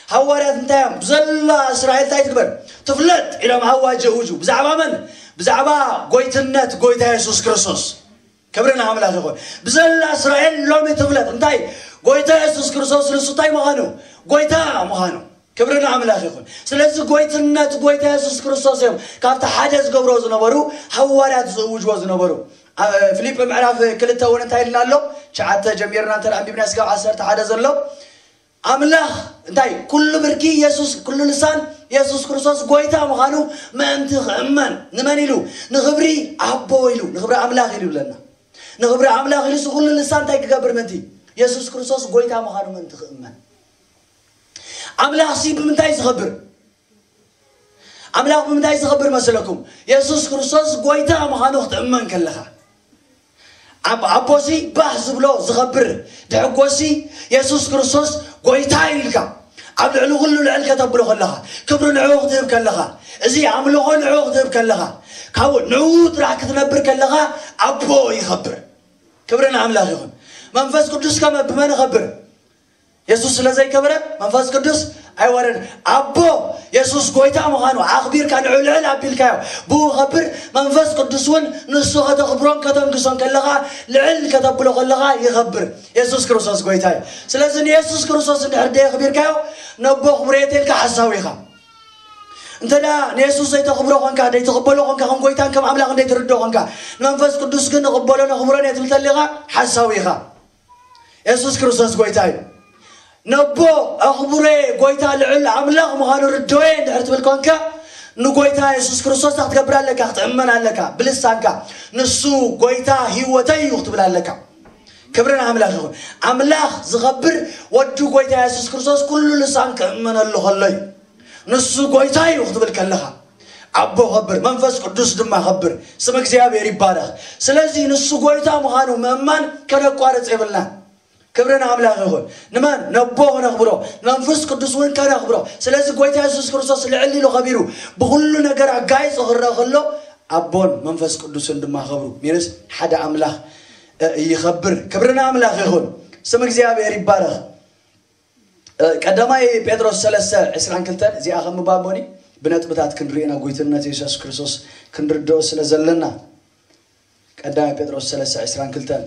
ሃዋርያት እንታይ እዮም? ብዘላ እስራኤል እንታይ ትግበር? ትፍለጥ ኢሎም ኣዋጅ የእውጁ። ብዛዕባ መን? ብዛዕባ ጎይትነት ጎይታ የሱስ ክርስቶስ። ክብሪ ንኣምላኽ ይኹን። ብዘላ እስራኤል ሎሚ ትፍለጥ። እንታይ? ጎይታ የሱስ ክርስቶስ ንሱ እንታይ ምዃኑ? ጎይታ ምዃኑ። ክብሪ ንኣምላኽ ይኹን። ስለዚ ጎይትነት ጎይታ የሱስ ክርስቶስ እዮም ካብቲ ሓደ ዝገብርዎ ዝነበሩ፣ ሃዋርያት ዝእውጅዎ ዝነበሩ። ኣብ ፊልጵ ምዕራፍ ክልተ እውን እንታይ ኢልና ኣሎ? ትሽዓተ ጀሚርና እንተ ኣንቢብና እስካብ ዓሰርተ ሓደ ዘሎ፣ ኣምላኽ እንታይ? ኩሉ ብርኪ የሱስ፣ ኩሉ ልሳን የሱስ ክርስቶስ ጎይታ ምዃኑ ምእንቲ ክእመን። ንመን ኢሉ? ንኽብሪ ኣቦ ኢሉ፣ ንኽብሪ ኣምላኽ ኢሉ ይብለና። ንኽብሪ ኣምላኽ ኢሉ፣ እዚ ኩሉ ልሳን እንታይ ክገብር ምእንቲ? የሱስ ክርስቶስ ጎይታ ምዃኑ ምእንቲ ክእመን። ኣምላኽሲ ብምንታይ ዝኸብር? ኣምላኽ ብምንታይ ዝኸብር መሰለኩም? የሱስ ክርስቶስ ጎይታ ምዃኑ ክትእመን ከለኻ። ኣብ ኣቦሲ ባህ ዝብሎ ዝኸብር ድሕጎሲ የሱስ ክርስቶስ ጎይታ ኢልካ ኣብ ልዕሊ ኩሉ ልዕል ከተብሎ ከለኻ፣ ክብሪ ንዕኡ ክትህብ ከለኻ፣ እዚ ኣምልኾ ንዕኡ ክትህብ ከለኻ፣ ካብኡ ንዕኡ ጥራሕ ክትነብር ከለኻ ኣቦ ይኸብር። ክብሪ ንኣምላኽ ይኹን። መንፈስ ቅዱስ ከመ ብመን ይኸብር? የሱስ ስለ ዘይከበረ መንፈስ ቅዱስ ኣይወረድ። ኣቦ የሱስ ጎይታ ምዃኑ ኣኽቢርካ ንዑ ልዕል ኣቢልካዮ ብኡ ኸብር። መንፈስ ቅዱስ እውን ንሱ ከተኽብሮን ከተንግሶን ከለኻ፣ ልዕል ከተብሎ ከለኻ ይኸብር። የሱስ ክርስቶስ ጎይታ እዩ። ስለዚ ንየሱስ ክርስቶስ እንድሕር ደየኽቢርካዮ፣ ነቦ ክብረየት ኢልካ ሓሳዊ ኢኻ። እንተ ደኣ ንየሱስ ዘይተኽብሮ ኾንካ፣ ዘይትቕበሎ ኾንካ፣ ከም ጎይታን ከም ኣምላኽ ዘይትርድኦ ኾንካ፣ ንመንፈስ ቅዱስ ግን እቕበሎ ነኽብሮን እየ ትብል ተሊኻ ሓሳዊ ኢኻ። የሱስ ክርስቶስ ጎይታ እዩ። ነቦ ኣኽብሮየ፣ ጎይታ ልዑል ኣምላኽ ምዃኑ ርድኦየ እንድሕር ትብል ኮንካ፣ ንጎይታ የሱስ ክርስቶስ እንታይ ክትገብር ኣለካ? ክትእመን ኣለካ። ብልሳንካ ንሱ ጎይታ ህይወተይ እዩ ክትብል ኣለካ። ክብሪ ንኣምላኽ ይኹን። ኣምላኽ ዝኸብር ወዱ ጎይታ የሱስ ክርስቶስ ኩሉ ልሳን ክእመነሉ ከሎ እዩ። ንሱ ጎይታ እዩ ክትብል ከለኻ ኣቦ ኸብር፣ መንፈስ ቅዱስ ድማ ኸብር፣ ስም እግዚኣብሔር ይባረኽ። ስለዚ ንሱ ጎይታ ምዃኑ ምእማን ከነቋርጽ የብልናን። ክብሪ ንኣምላኽ ይኹን። ንመን ነቦ ከነኽብሮ፣ መንፈስ ቅዱስ እውን ከነኽብሮ። ስለዚ ጎይታ የሱስ ክርስቶስ ልዕል ኢሉ ኸቢሩ ብኹሉ ነገር ኣጋይጹ ክረአ ከሎ ኣቦን መንፈስ ቅዱስን ድማ ኸብሩ። ሚንስ ሓደ ኣምላኽ እ፣ ይኸብር። ክብሪ ንኣምላኽ ይኹን። ስም እግዚኣብሔር ይባረኽ። እ፣ ቀዳማይ ጴጥሮስ ሰለስተ ዕስራን ክልተን፣ እዚኣ ከም ምባቦኒ ብነጥብታት ክንሪኦ ናብ ጎይትነት የሱስ ክርስቶስ ክንርድኦ ስለ ዘለና። ቀዳማይ ጴጥሮስ ሰለስተ ዕስራን ክልተን።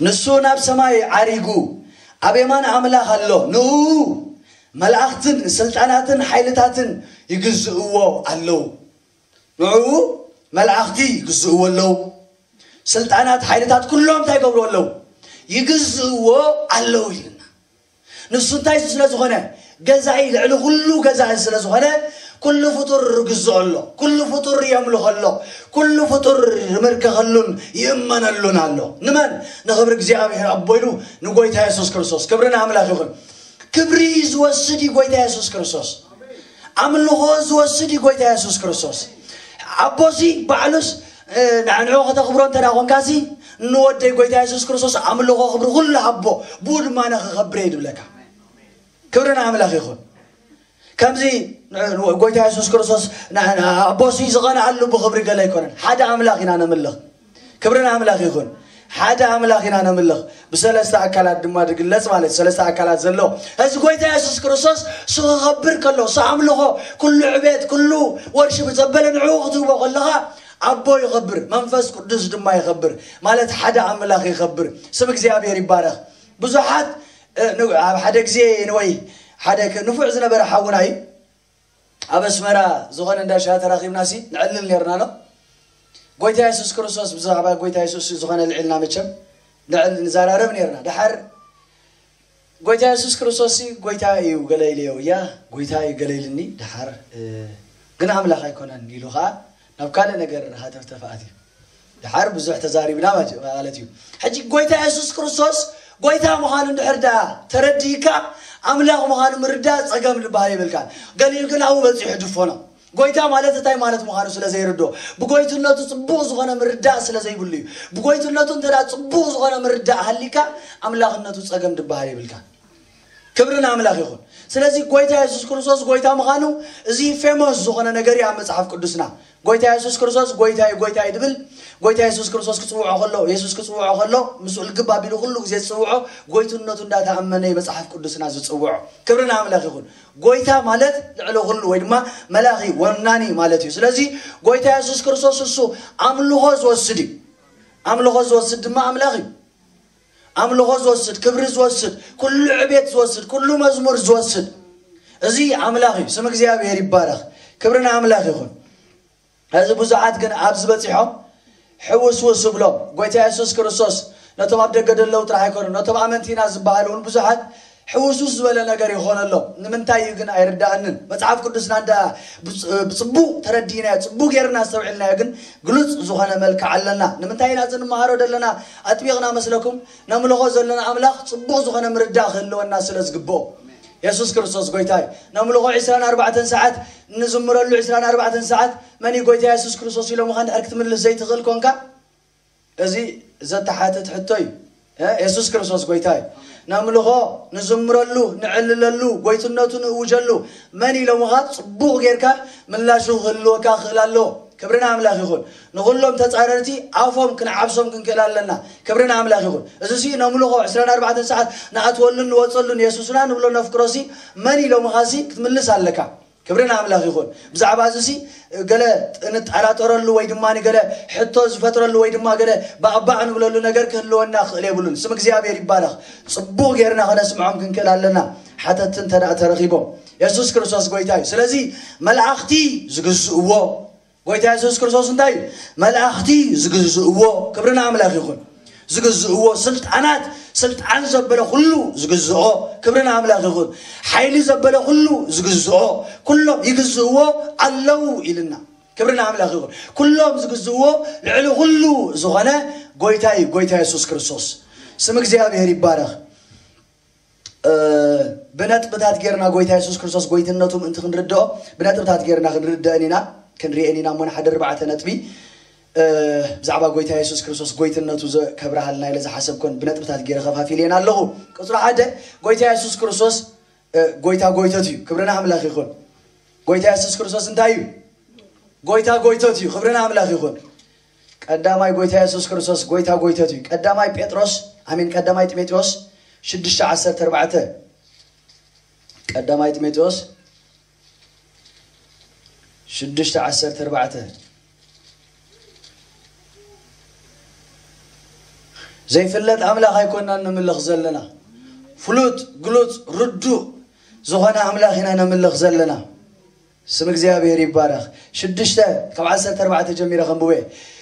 ንሱ ናብ ሰማይ ዓሪጉ ኣብ የማን ኣምላኽ ኣሎ። ንኡ መላእኽትን ስልጣናትን ሓይልታትን ይግዝእዎ ኣለዉ። ንኡ መላእኽቲ ይግዝእዎ ኣለዉ። ስልጣናት፣ ሓይልታት ኩሎም እንታይ ይገብሩ ኣለዉ? ይግዝእዎ ኣለዉ ኢልና። ንሱ እንታይ ስለ ዝኾነ? ገዛኢ፣ ልዕሊ ኩሉ ገዛኢ ስለ ዝኾነ፣ ኩሉ ፍጡር ይግዝኦ ኣሎ፣ ኩሉ ፍጡር የምልኾ ኣሎ፣ ኩሉ ፍጡር ይምርከኸሉን ይእመነሉን ኣሎ። ንመን? ንኽብሪ እግዚኣብሔር ኣቦ ኢሉ ንጎይታ የሱስ ክርስቶስ። ክብሪ ንኣምላኽ ይኹን። ክብሪ ዝወስድ እዩ ጎይታ የሱስ ክርስቶስ። ኣምልኾ ዝወስድ እዩ ጎይታ የሱስ ክርስቶስ። ኣቦሲ ባዕሉስ፣ እ፣ ንዕኡ ከተኽብሮ እንተ ደኣ ኾንካሲ፣ ንወደይ ጎይታ የሱስ ክርስቶስ ኣምልኾ ክብሪ ኩሉ ሃቦ፣ ብኡ ድማ ንኽኸብር እየ ዝብለካ። ክብሪ ንኣምላኽ ይኹን። ከምዚ ን-፣ ን-፣ ጎይታ የሱስ ክርስቶስ ን-፣ ን-፣ ኣቦሲ ዝቐንኣሉ ብኽብሪ ገለ ኣይኮነን። ሓደ ኣምላኽ ኢና ነምልኽ። ክብሪ ንኣምላኽ ይኹን። ሓደ ኣምላኽ ኢና ነምልኽ። ብሰለስተ ኣካላት ድማ ዝግለጽ ማለት ሰለስተ ኣካላት ዘሎ። እዚ ጎይታ የሱስ ክርስቶስ ንሱ ክኸብር ከሎ፣ ንሱ ኣምልኾ፣ ኩሉ ዕቤት፣ ኩሉ ወርሽፕ ዘበለ ንዕኡ ክትህቦ ከለኻ፣ ኣቦ ይኸብር፣ መንፈስ ቅዱስ ድማ ይኸብር። ማለት ሓደ ኣምላኽ ይኸብር። ስም እግዚኣብሔር ይባረኽ። ብዙሓት፣ እ፣ ን-፣ ኣብ ሓደ ግዜ ንወይ ሓደ ክ-፣ ንፉዕ ዝነበረ ሓውና እዩ። ኣብ ኣስመራ ዝኾነ እንዳ ሻሂ ተራኺብናሲ ንዕልል ኔርና ኣሎ። ጎይታ የሱስ ክርስቶስ፣ ብዛዕባ ጎይታ የሱስ ዝኾነ ልዒልና መቸም ንዕል-፣ ንዘራረብ ኔርና። ደሓር ጎይታ የሱስ ክርስቶስሲ ጎይታ እዩ ገለ ኢለዮ፣ እያ፣ ጎይታ እዩ ገለ ኢልኒ። ደሓር፣ እ፣ ግን ኣምላኽ ኣይኮነን ኢሉ ኸኣ ናብ ካልእ ነገር ሃተፍተፍ ኣትዩ። ደሓር ብዙሕ ተዛሪብና ማለት፣ ማለት እዩ። ሕጂ ጎይታ የሱስ ክርስቶስ ጎይታ ምዃኑ እንድሕር ደኣ ተረዲእካ፣ ኣምላኽ ምዃኑ ምርዳእ ጸገም ዝበሃል የብልካን። ገሊኡ ግን ኣብኡ በጺሑ ድፎኖ። ጎይታ ማለት እንታይ ማለት ምዃኑ ስለ ዘይርድኦ፣ ብጎይትነቱ ጽቡቕ ዝኾነ ምርዳእ ስለ ዘይብሉ እዩ። ብጎይትነቱ እንተ ደኣ ጽቡቕ ዝኾነ ምርዳእ ሃሊካ፣ ኣምላኽነቱ ጸገም ዝበሃል የብልካን። ክብሪ ንኣምላኽ ይኹን። ስለዚ ጎይታ የሱስ ክርስቶስ ጎይታ ምዃኑ፣ እዚ ፌሞስ ዝኾነ ነገር እዩ ኣብ መጽሓፍ ቅዱስና። ጎይታ የሱስ ክርስቶስ ጎይታ እዩ፣ ጎይታ እዩ ድብል። ጎይታ የሱስ ክርስቶስ ክጽውዖ ከሎ፣ የሱስ ክጽውዖ ከሎ፣ ምስኡ ልግብ ኣቢሉ ኩሉ ግዜ ዝጽውዖ፣ ጎይትነቱ እንዳተኣመነ እዩ መጽሓፍ ቅዱስና ዝጽውዖ። ክብሪ ንኣምላኽ ይኹን። ጎይታ ማለት ልዕሊ ኩሉ ወይ ድማ መላኺ፣ ወናኒ ማለት እዩ። ስለዚ ጎይታ የሱስ ክርስቶስ እሱ ኣምልኾ ዝወስድ እዩ። ኣምልኾ ዝወስድ ድማ ኣምላኽ እዩ። ኣምልኾ ዝወስድ፣ ክብሪ ዝወስድ፣ ኩሉ ዕቤት ዝወስድ፣ ኩሉ መዝሙር ዝወስድ፣ እዚ ኣምላኽ እዩ። ስም እግዚኣብሔር ይባረኽ። ክብሪ ንኣምላኽ ይኹን። እዚ ብዙሓት ግን ኣብዚ በጺሖም ሕውስውስ ዝብሎም፣ ጎይታ የሱስ ክርስቶስ ነቶም ኣብ ደገ ዘለዉ ጥራሕ ኣይኮኑን፣ ነቶም ኣመንቲ ኢና ዝበሃሉ እውን ብዙሓት ሕውስውስ ዝበለ ነገር ይኾነሎም። ንምንታይ እዩ ግን ኣይርድኣንን። መጽሓፍ ቅዱስና እንዳ ብጽ-፣ ብጽቡቕ ተረዲእናዮ፣ ጽቡቕ ጌርና ኣስተውዒልናዮ፣ ግን ግሉጽ ዝኾነ መልክዕ ኣለና። ንምንታይ ኢና እዚ ንመሃሮ ዘለና ኣጥቢቕና መስለኩም? ነምልኾ ዘለና ኣምላኽ ጽቡቕ ዝኾነ ምርዳእ ክህልወና ስለ ዝግብኦ። የሱስ ክርስቶስ ጎይታ እዩ። ነምልኾ ዕስራን ኣርባዕተን ሰዓት፣ ንዝምረሉ ዕስራን ኣርባዕተን ሰዓት፣ መን እዩ ጎይታ የሱስ ክርስቶስ ኢሎምኻ እንድሕር ክትምልስ ዘይትኽእል ኮንካ፣ እዚ ዘተሓትት ሕቶ እዩ። እ፣ የሱስ ክርስቶስ ጎይታ እዩ። ነምልኾ፣ ንዝምረሉ፣ ንዕልለሉ፣ ጎይትነቱ ንእውጀሉ፣ መን ኢሎምኻ ጽቡቕ ጌርካ ምላሹ ክህልወካ ክእል ኣሎ። ክብሪ ንኣምላኽ ይኹን። ንኹሎም ተጻረርቲ ኣፎም ክንዓብሶም ክንክእል ኣለና። ክብሪ ንኣምላኽ ይኹን። እዚ ሲ ነምልኾ ዕስራን ኣርባዕተን ሰዓት ንኣትወሉን ንወጸሉን የሱስና ንብሎ ነፍቅሮ ሲ መን ኢሎምኻ ሲ ክትምልስ ኣለካ። ክብሪ ንኣምላኽ ይኹን። ብዛዕባ እዚ ሲ ገለ እንጠራጠረሉ ወይ ድማ ንገለ ሕቶ ዝፈጥረሉ ወይ ድማ ገለ ባእባእ ንብለሉ ነገር ክህልወና ክእል የብሉን። ስም እግዚኣብሔር ይባረኽ። ጽቡቕ ጌርና ከነስምዖም ክንክእል ኣለና። ሓተትቲ እንተ ደኣ ተረኺቦም። የሱስ ክርስቶስ ጎይታ እዩ። ስለዚ መላእኽቲ ዝግዝእዎ ጎይታ የሱስ ክርስቶስ እንታይ እዩ? መላእኽቲ ዝግዝእዎ። ክብሪ ንኣምላኽ ይኹን። ዝግዝእዎ ስልጣናት፣ ስልጣን ዘበለ ኩሉ ዝግዝኦ። ክብሪ ንኣምላኽ ይኹን። ሓይሊ ዘበለ ኩሉ ዝግዝኦ። ኩሎም ይግዝእዎ ኣለዉ ኢልና። ክብሪ ንኣምላኽ ይኹን። ኩሎም ዝግዝእዎ ልዕሊ ኩሉ ዝኾነ ጎይታ እዩ፣ ጎይታ የሱስ ክርስቶስ። ስም እግዚኣብሔር ይባረኽ። እ፣ ብነጥብታት ጌርና ጎይታ የሱስ ክርስቶስ ጎይትነቱ ምእንቲ ክንርድኦ፣ ብነጥብታት ጌርና ክንርድአን ኢና፣ ክንሪአን ኢና። እሞ ንሓደ ኣርባዕተ ነጥቢ፣ እ፣ ብዛዕባ ጎይታ የሱስ ክርስቶስ ጎይትነቱ ዘ-፣ ከብርሃልና ኢለ ዝሓሰብኮን ብነጥብታት ጌረ ከፋፊልየን ኣለኹ። ቁጽሪ ሓደ፣ ጎይታ የሱስ ክርስቶስ፣ እ፣ ጎይታ ጎይቶት እዩ። ክብሪ ንኣምላኽ ይኹን። ጎይታ የሱስ ክርስቶስ እንታይ እዩ? ጎይታ ጎይቶት እዩ። ክብሪ ንኣምላኽ ይኹን። ቀዳማይ ጎይታ የሱስ ክርስቶስ ጎይታ ጎይቶት እዩ። ቀዳማይ ጴጥሮስ፣ ኣሜን፣ ቀዳማይ ጢሞቴዎስ ሽዱሽተ ዓሰርተ ኣርባዕተ። ቀዳማይ ጢሞቴዎስ ሽዱሽተ ዓሰርተ ኣርባዕተ። ዘይፍለጥ ኣምላኽ ኣይኮናን ንምልኽ ዘለና። ፍሉጥ፣ ግሉጽ፣ ርዱእ ዝኾነ ኣምላኽ ኢና ነምልኽ ዘለና። ስም እግዚኣብሔር ይባረኽ። ሽዱሽተ ካብ ዓሰርተ ኣርባዕተ ጀሚረ ከንብቦ እየ።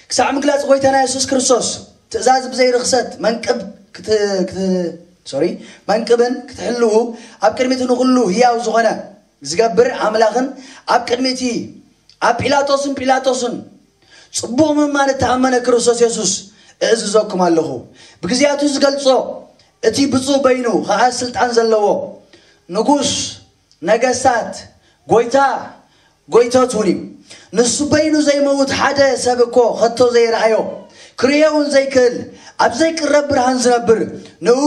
ክሳዕ ምግላጽ ጎይታና የሱስ ክርስቶስ ትእዛዝ ብዘይ ርኽሰት መንቅብ ክት-፣ ክት-፣ ሶሪ፣ መንቅብን ክትሕልዉ ኣብ ቅድሚቲ ንኹሉ ህያው ዝኾነ ዝገብር ኣምላኽን ኣብ ቅድሚቲ ኣብ ጲላጦስን ጲላጦስን ጽቡቕ ምማን እተኣመነ ክርስቶስ የሱስ እእዝዘኩም ኣለኹ። ብግዜያቱ ዝገልጾ እቲ ብፁዕ በይኑ ኸኣ ስልጣን ዘለዎ ንጉስ ነገስታት፣ ጎይታ ጎይቶት እውን እዩ። ንሱ በይኑ ዘይመውት ሓደ ሰብ እኮ ኸቶ ዘይረኣዮ፣ ክርእዮ እውን ዘይክእል፣ ኣብ ዘይቅረብ ብርሃን ዝነብር፣ ንኡ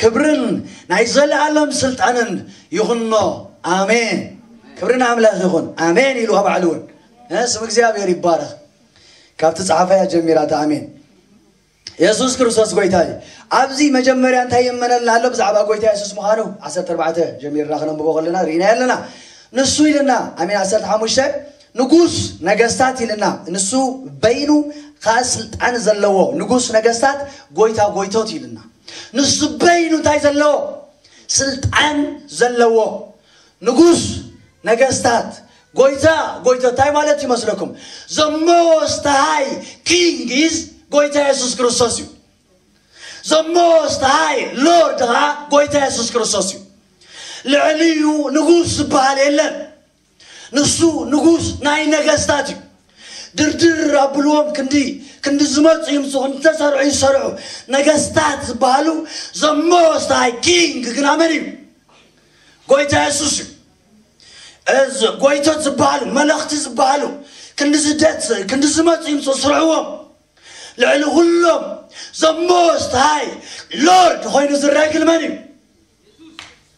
ክብርን ናይ ዘለኣለም ስልጣንን ይኹኖ። ኣሜን። ክብሪ ንኣምላኽ ይኹን። ኣሜን ኢሉ ባዕሉ እውን። እ፣ ስም እግዚኣብሔር ይባረኽ። ካብቲ ጸሓፋያ ጀሚራ እታ ኣሜን። የሱስ ክርስቶስ ጎይታ እዩ። ኣብዚ መጀመርያ እንታይ የመነልና ኣሎ? ብዛዕባ ጎይታ የሱስ ምዃኑ ዓሰርተ ኣርባዕተ ጀሚርና ክነንብቦ ከለና ርኢና ኣለና። ንሱ ኢልና፣ ኣሜን፣ ዓሰርተ ሓሙሽተ ንጉስ ነገስታት ኢልና፣ ንሱ በይኑ ኸኣ ስልጣን ዘለዎ ንጉስ ነገስታት፣ ጎይታ ጎይቶት ኢልና። ንሱ በይኑ እንታይ ዘለዎ? ስልጣን ዘለዎ ንጉስ ነገስታት፣ ጎይታ ጎይቶት። እንታይ ማለት ይመስለኩም? The most high king is ጎይታ የሱስ ክርስቶስ እዩ። The most high lord ኸዓ ጎይታ የሱስ ክርስቶስ እዩ። ልዕሊኡ ንጉስ ዝበሃል የለን። ንሱ ንጉስ ናይ ነገስታት እዩ። ድርድር ኣብልዎም፣ ክንዲ ክንዲ ዝመፁ ይምፁ፣ ክንዲ ተሰርሑ ይሰርሑ። ነገስታት ዝበሃሉ፣ the most high king ግን ኣመን እዩ? ጎይታ የሱስ እዩ። እዚ ጎይቶት ዝበሃሉ፣ መለኽቲ ዝበሃሉ፣ ክንዲ ዝደት ክንዲ ዝመፁ ይምፁ፣ ስርሕዎም። ልዕሊ ኩሎም the most high lord ኮይኑ ዝረአ ግን መን እዩ?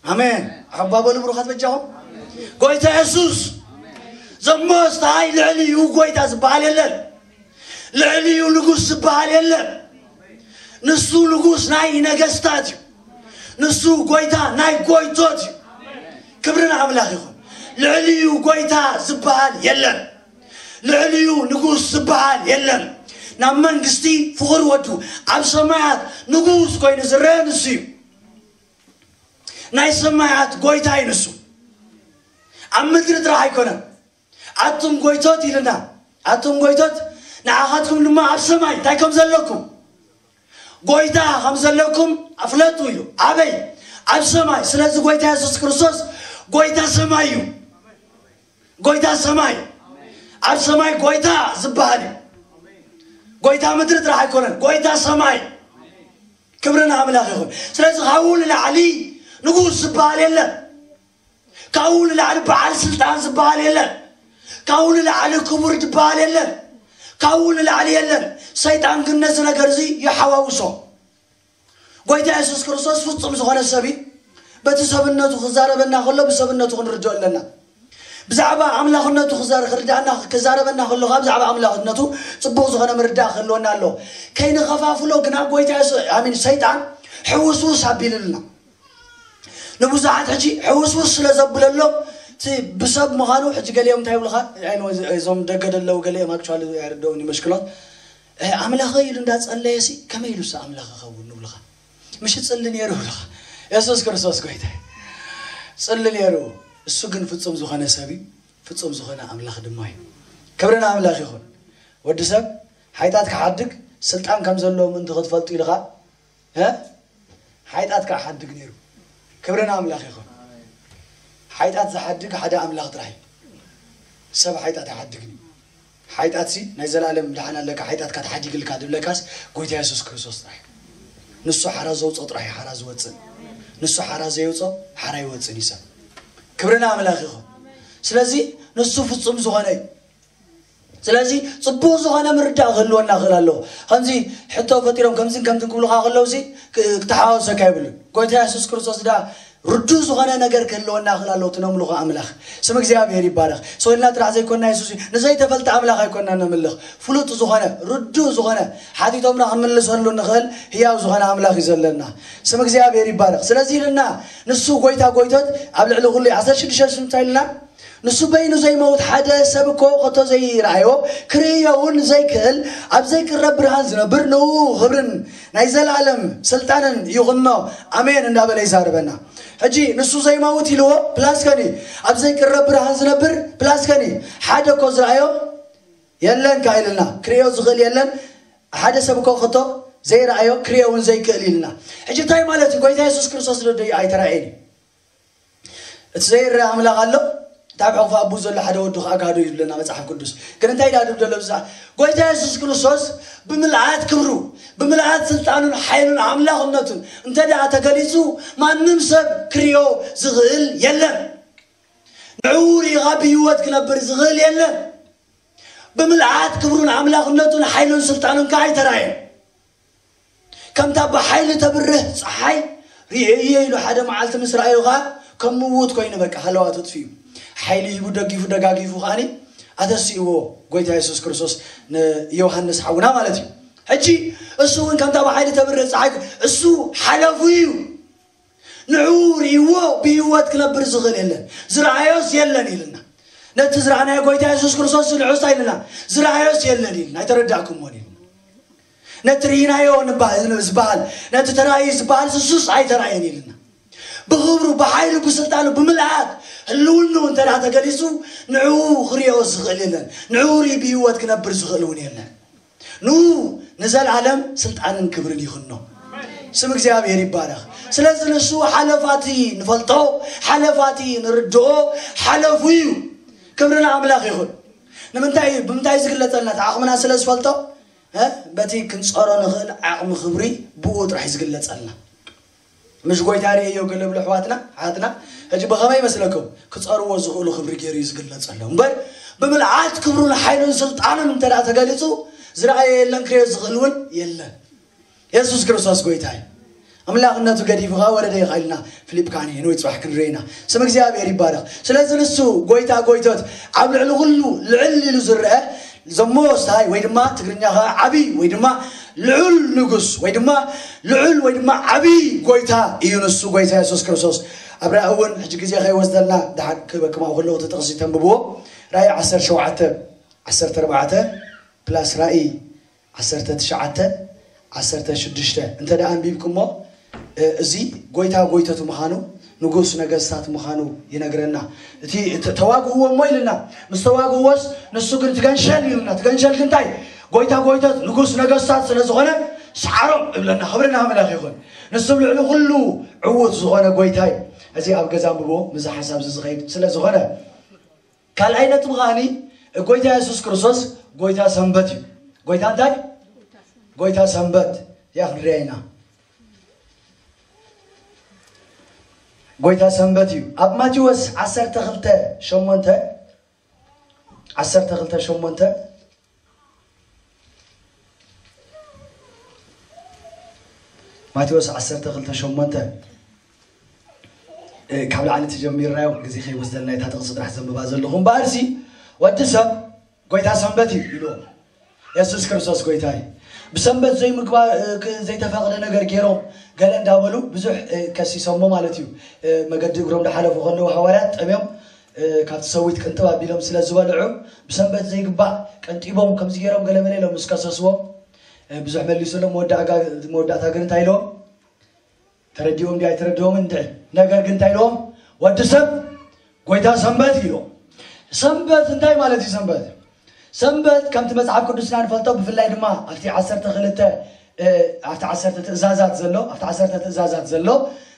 ኣሜን። ሓባ በሉ ብሩኻት በጃኹም። ጎይታ የሱስ the most high፣ ልዕሊኡ ጎይታ ዝበሃል የለን። ልዕሊኡ ንጉስ ዝበሃል የለን። ንሱ ንጉስ ናይ ነገስታት እዩ። ንሱ ጎይታ ናይ ጎይቶት እዩ። ክብሪ ንኣምላኽ ይኹን። ልዕሊኡ ጎይታ ዝበሃል የለን። ልዕሊኡ ንጉስ ዝበሃል የለን። ናብ መንግስቲ ፍቑር ወዱ ኣብ ሰማያት ንጉስ ኮይኑ ዝረአ ንሱ እዩ። ናይ ሰማያት ጎይታ እዩ ንሱ። ኣብ ምድሪ ጥራሕ ኣይኮነን። ኣቱም ጎይቶት ኢልና፣ ኣቱም ጎይቶት ንዓኻትኩም ድማ ኣብ ሰማይ እንታይ ከም ዘለኩም፣ ጎይታ ከም ዘለኩም ኣፍለጡ ኢሉ። ኣበይ? ኣብ ሰማይ። ስለዚ ጎይታ የሱስ ክርስቶስ ጎይታ ሰማይ እዩ። ጎይታ ሰማይ፣ ኣብ ሰማይ ጎይታ ዝበሃል እዩ። ጎይታ ምድሪ ጥራሕ ኣይኮነን፣ ጎይታ ሰማይ። ክብሪ ንኣምላኽ ይኹን። ስለዚ ካብኡ ንላዕሊ ንጉስ ዝበሃል የለን። ካብኡ ንላዕሊ በዓል ስልጣን ዝበሃል የለን። ካብኡ ንላዕሊ ክቡር ዝበሃል የለን። ካብኡ ንላዕሊ የለን። ሰይጣን ግን ነዚ ነገር እዚ ይሓዋውሶ። ጎይታ የሱስ ክርስቶስ ፍጹም ዝኾነ ሰብ እዩ። በቲ ሰብነቱ ክዛረበና ከሎ ብሰብነቱ ክንርድኦ ኣለና። ብዛዕባ ኣምላኽነቱ ክዛረ- ክርዳእና ክዛረበና ከሎ ከዓ ብዛዕባ ኣምላኽነቱ ጽቡቕ ዝኾነ ምርዳእ ክህልወና ኣሎ። ከይንኸፋፍሎ ግና ጎይታ የሱ- ኣሚን ሰይጣን ሕውስውስ ኣቢልልና። ንብዙሓት ሕጂ ሕውስውስ ስለ ዘብለሎም እቲ ብሰብ ምዃኑ ሕጂ ገሊኦም እንታይ ይብሉኻ? ኣይ፣ እዞም ደገ ደለዉ ገሊኦም ኣክቹዋሊ ኣይርደውን ይመሽክሎት ኣምላኸ ኢሉ እንዳጸለየ ሲ ከመይ ኢሉ ሲ ኣምላኽ ይኸውን ንብሉኻ? ምሽ ጽሊ ነይሩ ብሉኻ? የሱስ ክርስቶስ ጎይታ እዩ። ጽሊ ነይሩ። እሱ ግን ፍጹም ዝኾነ ሰብ እዩ፣ ፍጹም ዝኾነ ኣምላኽ ድማ እዩ። ክብሪ ንኣምላኽ ይኹን። ወዲ ሰብ ሓይጣት ክሓድግ ስልጣን ከም ዘለዎ ምእንቲ ክትፈልጡ ኢልኻ እ? ሓይጣት ከዓ ሓድግ ነይሩ። ክብሪ ንኣምላኽ ይኹን። ሓይጣት ዝሓድግ ሓደ ኣምላኽ ጥራሕ እዩ። ሰብ ሓይጣት ኣይሓድግን እዩ። ሓይጣት ሲ ናይ ዘላለም ድሓን ኣለካ፣ ሓይጣትካ ተሓዲግልካ ድብለካስ ጎይታ የሱስ ክርስቶስ ጥራሕ እዩ። ንሱ ሓራ ዘውፅኦ ጥራሕ እዩ ሓራ ዝወፅእ። ንሱ ሓራ ዘየውፅኦ ሓራ ይወፅእን እዩ ሰብ። ክብሪ ንኣምላኽ ይኹን። ስለዚ ንሱ ፍጹም ዝኾነ እዩ። ስለዚ ጽቡቕ ዝኾነ ምርዳእ ክህልወና ክእል ኣለዎ። ከምዚ ሕቶ ፈጢሮም ከምዚን ከምዚን ክብሉኻ ከለውሲ ክ- ክተሓዋወሰካ ይብሉን። ጎይታ የሱስ ክርስቶስ ዳ ርዱእ ዝኾነ ነገር ክህልወና ክእል ኣለዎ። ትነምልኹ ኣምላኽ ስም እግዚኣብሔር ይባረኽ። ሰው ኢልና ጥራሕ ዘይኮንና የሱስ እዩ። ንዘይተፈልጠ ኣምላኽ ኣይኮንና ነምልኽ። ፍሉጥ ዝኾነ ርዱእ ዝኾነ ሓቲቶምና ክንምልሰሉ ንኽእል ህያው ዝኾነ ኣምላኽ እዩ ዘለና። ስም እግዚኣብሔር ይባረኽ። ስለዚ ኢልና ንሱ ጎይታ ጎይቶት ኣብ ልዕሊ ኩሉ እዩ። ዓሰርተ ሽዱሽተ እንታይ ኢልና ንሱ በይኑ ዘይመውት ሓደ ሰብ እኮ ከቶ ዘይረኣዮ ክርእዮ እውን ዘይክእል ኣብ ዘይቅረብ ብርሃን ዝነብር ንኡ ክብርን ናይ ዘላለም ስልጣንን ይኹኖ ኣሜን እንዳበለ ይዛርበና። ሕጂ ንሱ ዘይመውት ኢልዎ ፕላስከኒ ኣብ ዘይቅረብ ብርሃን ዝነብር ፕላስከኒ ሓደ እኮ ዝረኣዮ የለን ካ ኢልና ክርእዮ ዝኽእል የለን። ሓደ ሰብ እኮ ከቶ ዘይረኣዮ ክርእዮ እውን ዘይክእል ኢልና። ሕጂ እንታይ ማለት እዩ? ጎይታ የሱስ ክርስቶስ ዶ ኣይተራእየን እዩ? እቲ ዘይረአ ኣምላኽ ኣሎ። እንታይ ኣብ ሕቑፊ ኣቡ ዘሎ ሓደ ወዱ ከዓ ጋዶ እዩ ዝብለና መጽሓፍ ቅዱስ። ግን እንታይ ዳ ድብ ዘሎ ብዛ ጎይታ የሱስ ክርስቶስ ብምልኣት ክብሩ ብምልኣት ስልጣኑን ሓይሉን ኣምላኽነቱን እንተ ደኣ ተገሊጹ ማንም ሰብ ክርእዮ ዝኽእል የለን። ንዕኡ ርኢኻ ብህይወት ክነብር ዝኽእል የለን። ብምልኣት ክብሩን ኣምላኽነቱን ሓይሉን ስልጣኑን ከዓ ኣይተራእየን። ከምታ ብሓይሊ ተብርህ ፀሓይ ርእየ ኢሉ ሓደ መዓልቲ ምስ ረኣዩ ከዓ ከም ምዉት ኮይኑ በቃ ሃለዋቱ ኣጥፊኡ ሓይሊ ሂቡ ደጊፉ ደጋጊፉ ከዓኒ ኣተሲእዎ ጎይታ የሱስ ክርስቶስ ንዮሃንስ ሓውና ማለት እዩ። ሕጂ እሱ እውን ከምታ ብሓይሊ ተብርህ ፀሓይ እሱ ሓለፉ እዩ። ንዑ ርእይዎ ብህይወት ክነብር ዝኽእል የለን ዝረኣዮስ የለን ኢልና ነቲ ዝረኣናዮ ጎይታ የሱስ ክርስቶስ ንዑ እንታይ ኢልና ዝረኣዮስ የለን ኢልና ኣይተረዳእኩምዎን ኢልና ነቲ ርኢናዮ ዝበሃል ነቲ ተራእዩ ዝበሃል እሱስ ኣይተራእየን ኢልና ብኽብሩ ብሓይሉ ብስልጣኑ ብምልኣት ህልውንኡ እንተ ተገሊጹ ንዕኡ ክርእዮ ዝኽእል የለን ንዕኡ ርኢ ብህይወት ክነብር ዝኽእል እውን የለን ንኡ ንዘለዓለም ስልጣንን ክብርን ይኹኖ ስም እግዚኣብሔር ይባረኽ ስለዚ ንሱ ሓለፋቲ ንፈልጦ ሓለፋቲ ንርድኦ ሓለፉ እዩ ክብሪ ንኣምላኽ ይኹን ንምንታይ ብምንታይ ዝግለጸልና እቲ ዓቕምና ስለ ዝፈልጦ በቲ ክንጸሮ ንኽእል ዓቕሚ ክብሪ ብኡ ጥራሕ ዝግለጸልና ምሽ ጎይታ ርእየዮ ገለ ብሎ ኣሕዋትና ሓትና ሕጂ ብኸመይ ይመስለኩም ክጸርዎ ዝኽእሉ ክብሪ ገይሩ እዩ ዝግለጸሎም እምበር ብምልዓት ክብሩን ሓይሉን ስልጣኑን እንተ ተገሊጹ ዝረኣየ የለን ክርእዮ ዝኽእል እውን የለን የሱስ ክርስቶስ ጎይታ እዩ ኣምላኽነቱ ገዲፉ ከዓ ወረደ ይኽእልና ፊልፕ ካኒ ንወይ ፅባሕ ክንርኢ ኢና ስም እግዚኣብሔር ይባረኽ ስለዚ ንሱ ጎይታ ጎይቶት ኣብ ልዕሊ ኩሉ ልዕል ኢሉ ዝረአ ዘሞስታይ ወይ ድማ ትግርኛ ከዓ ዓብይ ወይ ድማ ልዑል ንጉስ ወይ ድማ ልዑል ወይ ድማ ዓብይ ጎይታ እዩ ንሱ ጎይታ የሱስ ክርስቶስ ኣብ ራእይ እውን ሕጂ ግዜ ከይወስደልና ድሓን ክበክማኡ ከለዉ እቲ ጥቕሲ ተንብብዎ ራእይ ዓሰርተ ሸውዓተ ዓሰርተ ኣርባዕተ ፕላስ ራእይ ዓሰርተ ትሽዓተ ዓሰርተ ሽዱሽተ እንተ ደኣ ኣንቢብኩሞ እዚ ጎይታ ጎይተቱ ምዃኑ ንጉስ ነገስታት ምዃኑ ይነግረና እቲ ተዋግእዎ እሞ ኢልና ምስ ተዋግእዎስ ንሱ ግን ትገንሸል ኢልና ትገንሸል ግንታይ ጎይታ ጎይተት ንጉስ ነገስታት ስለ ዝኾነ ሰዓሮም እብለና ክብሪ ንኣምላኽ ይኹን ንሱ ልዕሊ ኩሉ ዕዉት ዝኾነ ጎይታ እዩ እዚ ኣብ ገዛ ኣንብቦ ምዚ ሓሳብ እዚ ዝኸይድ ስለ ዝኾነ ካልኣይ ነጥቢ ከዓኒ ጎይታ የሱስ ክርስቶስ ጎይታ ሰንበት እዩ። ጎይታ እንታይ? ጎይታ ሰንበት እዚኣ ክንሪኣ ኢና። ጎይታ ሰንበት እዩ። ኣብ ማቴዎስ ዓሰርተ ክልተ ሸሞንተ፣ ዓሰርተ ክልተ ሸሞንተ፣ ማቴዎስ ዓሰርተ ክልተ ሸሞንተ፣ እ፣ ካብ ላዕሊ ተጀሚርናዮ፣ ግዜ ከይወስደልና እታ ጥቕሲ ጥራሕ ዘንብባ ዘለኹ። እምበኣርሲ ወዲ ሰብ ጎይታ ሰንበት እዩ ኢልዎም። የሱስ ክርስቶስ ጎይታ እዩ። ብሰንበት ዘይምግባር፣ እ፣ ክ-፣ ዘይተፈቕደ ነገር ገይሮም ገለ እንዳበሉ ብዙሕ፣ እ፣ ከሲሶሞ ማለት እዩ። እ፣ መገዲ እግሮም እንዳሓለፉ ከለዉ ሃዋርያት ጠምዮም፣ እ፣ ካብቲ ሰዊት ቅንጥብ ኣቢሎም ስለ ዝበልዑ ብሰንበት ዘይግባእ ቀንጢቦም ከምዚ ገይሮም ገለ መለ ኢሎም ምስ ከሰስዎም፣ እ፣ ብዙሕ መሊሱሎም መወዳእጋ-፣ መወዳእታ ግን እንታይ ኢሎም? ተረዲኦም ድዩ ኣይተረዲኦምን እንድዒ። ነገር ግን እንታይ ኢልዎም? ወዲ ሰብ ጎይታ ሰንበት ኢልዎም። ሰንበት እንታይ ማለት እዩ? ሰንበት፣ ሰንበት ከምቲ መጽሓፍ ቅዱስና ንፈልጦ፣ ብፍላይ ድማ ኣብቲ ዓሰርተ ክልተ፣ እ፣ ኣብቲ ዓሰርተ ትእዛዛት ዘሎ፣ ኣብቲ ዓሰርተ ትእዛዛት ዘሎ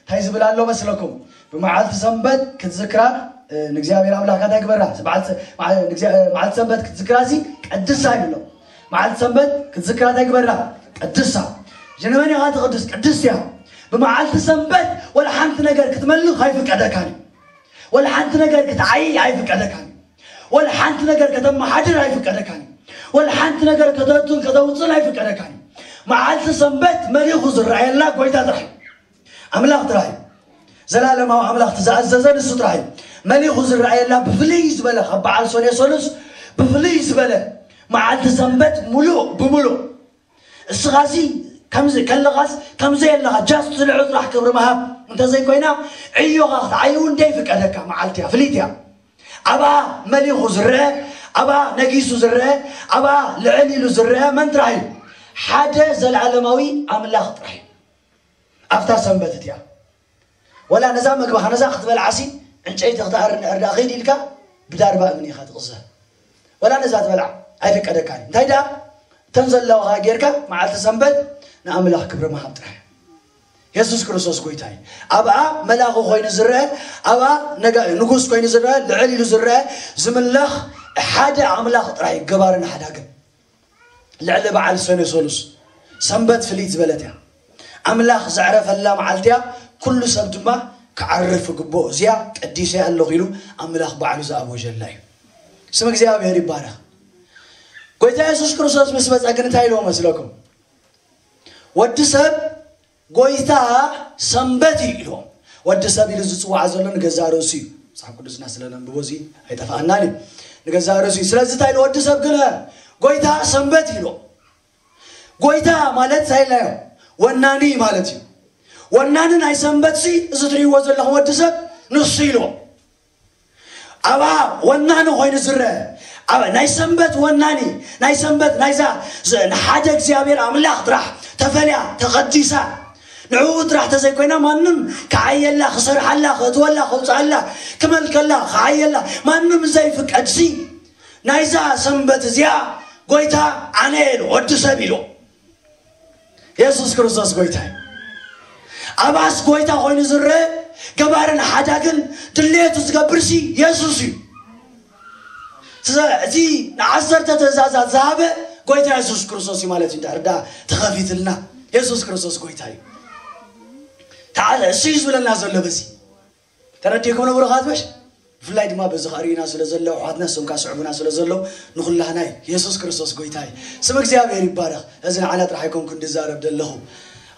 እንታይ ዝብል ኣሎ መስለኩም? ብመዓልቲ ሰንበት ክትዝክራ፣ እ፣ ንእግዚኣብሔር ኣምላኽካ እንታይ ግበራ? በዓል ሰ-፣ መዓ-፣ ንእግዚኣ-፣ መዓልቲ ሰንበት ክትዝክራ ሲ ቀድሳ ይብሎ። መዓልቲ ሰንበት ክትዝክራ እንታይ ግበራ? ቀድሳ። ንመን ኢኻ ትቕድስ? ቅድስቲ እያ። ብመዓልቲ ሰንበት ወላ ሓንቲ ነገር ክትመልኽ ኣይፍቀደካን እዩ። ወላ ሓንቲ ነገር ክትዓይ ኣይፍቀደካን እዩ። ወላ ሓንቲ ነገር ከተመሓድር ኣይፍቀደካን እዩ። ወላ ሓንቲ ነገር ከተእቱን ከተውፅን ኣይፍቀደካን እዩ። መዓልቲ ሰንበት መሊኹ ዝረኣየላ ጎይታ ጥራሕ እዩ። ኣምላኽ ጥራሕ እዩ። ዘላለማዊ ኣምላኽ እቲ ዝኣዘዘ ንሱ ጥራሕ እዩ። መሊኹ ዝረኣየላ ብፍልይ ዝበለ፣ ካብ በዓል ሶኔ ሶሉስ ብፍልይ ዝበለ መዓልቲ ሰንበት ሙሉእ ብሙሉእ። እስኻሲ ከምዚ ከለኻስ ከምዘይ ኣለኻ፣ ጃስት ንዑ ጥራሕ ክብሪ ምሃብ እንተዘይኮይና፣ ዕዮኻ ክትዓዩ እውን ዘይፍቀደካ መዓልቲ እያ፣ ፍልይቲ እያ። ኣብኣ መሊኹ ዝረአ፣ ኣብኣ ነጊሱ ዝረአ፣ ኣብኣ ልዕል ኢሉ ዝረአ መን ጥራሕ እዩ? ሓደ ዘለኣለማዊ ኣምላኽ ጥራሕ እዩ። ኣብታ ሰንበት እቲኣ፣ ወላ ነዛ መግባኻ፣ ነዛ ክትበልዓሲ ዕንጨይቲ ክትኣሪ እንድሕር ደኣ ኺድ ኢልካ፣ ብዳርባ እምኒ ኢኻ ትቕዘፍ። ወላ ነዛ ትበልዓ ኣይፍቀደካን እዩ። እንታይ ደኣ? እተን ዘለዋኻ ጌርካ፣ መዓልቲ ሰንበት ንኣምላኽ ክብሪ ምሃብ ጥራሕ። የሱስ ክርስቶስ ጎይታ እዩ። ኣብኣ መላኹ ኮይኑ ዝረአ፣ ኣብኣ ነጋ-፣ ንጉስ ኮይኑ ዝረአ፣ ልዕል ኢሉ ዝረአ፣ ዝምለኽ ሓደ ኣምላኽ ጥራሕ እዩ፣ ገባርን ሓዳግን። ልዕሊ በዓል ሰነ ሰሉስ ሰንበት ፍልይት ዝበለት እያ። ኣምላኽ ዘዕረፈላ መዓልቲ እያ። ኩሉ ሰብ ድማ ክዓርፍ ይግብኦ። እዚኣ ቀዲሰ ኣለኹ ኢሉ ኣምላኽ ባዕሉ ዝኣወጀላ እዩ። ስም እግዚኣብሔር ይባረኽ። ጎይታ የሱስ ክርስቶስ ምስ መጸ ግን እንታይ ኢልዎ መስለኩም? ወዲ ሰብ ጎይታ ሰንበት እዩ ኢልዎም። ወዲ ሰብ ኢሉ ዝጽዋዕ ዘሎ ንገዛእ ርእሱ እዩ። መጽሓፍ ቅዱስና ስለ ነንብቦ እዚ ኣይጠፍኣናን እዩ። ንገዛእ ርእሱ እዩ። ስለዚ እንታይ ኢሉ? ወዲ ሰብ ግን ጎይታ ሰንበት ኢልዎም። ጎይታ ማለት እንታይ ኢልናዮ? ወናኒ ማለት እዩ። ወናኒ ናይ ሰንበት ሲ እዚ ትርእይዎ ዘለኹም ወዲ ሰብ ንሱ ኢልዎም። ኣብኣ ወናኒ ኮይኑ ዝረአ፣ ኣብ ናይ ሰንበት ወናኒ፣ ናይ ሰንበት ናይዛ ዝ-፣ ንሓደ እግዚኣብሔር ኣምላኽ ጥራሕ ተፈልያ፣ ተቐዲሳ፣ ንዕኡ ጥራሕ ተዘይኮይና ማንም ክዓየላ፣ ክሰርሓላ፣ ክእትወላ፣ ከውፅኣላ፣ ክመልከላ፣ ክዓየላ ማንም ዘይፍቀድሲ፣ ናይዛ ሰንበት እዚኣ ጎይታ ኣነ ኢሉ፣ ወዲ ሰብ ኢሉ። የሱስ ክርስቶስ ጎይታ እዩ። ኣባስ ጎይታ ኮይኑ ዝረአ፣ ገባርን ሓዳግን ድሌቱ ዝገብር ሲ የሱስ እዩ። ስለ እዚ ንዓሰርተ ትእዛዛት ዝሃበ ጎይታ የሱስ ክርስቶስ እዩ ማለት እዩ። እንድሕር ደኣ ተኸፊትልና፣ የሱስ ክርስቶስ ጎይታ እዩ። ተዓለ፣ እሱ እዩ ዝብለና ዘሎ በዚ። ተረዲእኩም ነው ብሩኻት በሽ? ብፍላይ ድማ በዚ ኸርእዩና ስለ ዘለዉ ኣሕዋትና፣ እሶም ከኣ ስዕቡና ስለ ዘለዉ፣ ንኹላህና እዩ። የሱስ ክርስቶስ ጎይታ እዩ። ስም እግዚኣብሔር ይባረኽ። እዚ ንዓና ጥራሕ ኣይኮንኩን ዝዛረብ ዘለኹ።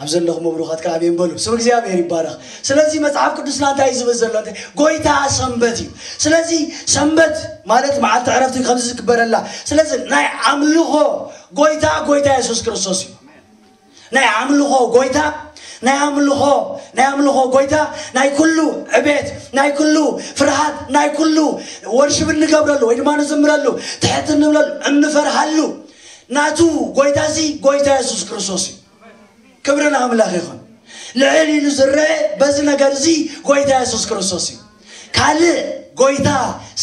ኣብ ዘለኹም ብሩኻት ከኣ ኣሜን በሉ። ስም እግዚኣብሔር ይባረኽ። ስለዚ መጽሓፍ ቅዱስና እንታይ እዩ ዝብል ዘሎ? እንታይ? ጎይታ ሰንበት እዩ። ስለዚ ሰንበት ማለት መዓልቲ ዕረፍቲ ከምዚ ዝግበረላ። ስለዚ ናይ ኣምልኾ ጎይታ፣ ጎይታ የሱስ ክርስቶስ እዩ። ናይ ኣምልኾ ጎይታ፣ ናይ ኣምልኾ፣ ናይ ኣምልኾ ጎይታ፣ ናይ ኩሉ ዕቤት፣ ናይ ኩሉ ፍርሃት፣ ናይ ኩሉ ወርሽብ እንገብረሉ ወይ ድማ ንዝምረሉ፣ ትሕት እንብለሉ፣ እንፈርሃሉ ናቱ ጎይታ እዚ ጎይታ የሱስ ክርስቶስ እዩ። ክብሪ ንኣምላኽ ይኹን። ልዕል ኢሉ ዝረአ በዚ ነገር እዚ ጎይታ የሱስ ክርስቶስ እዩ። ካልእ ጎይታ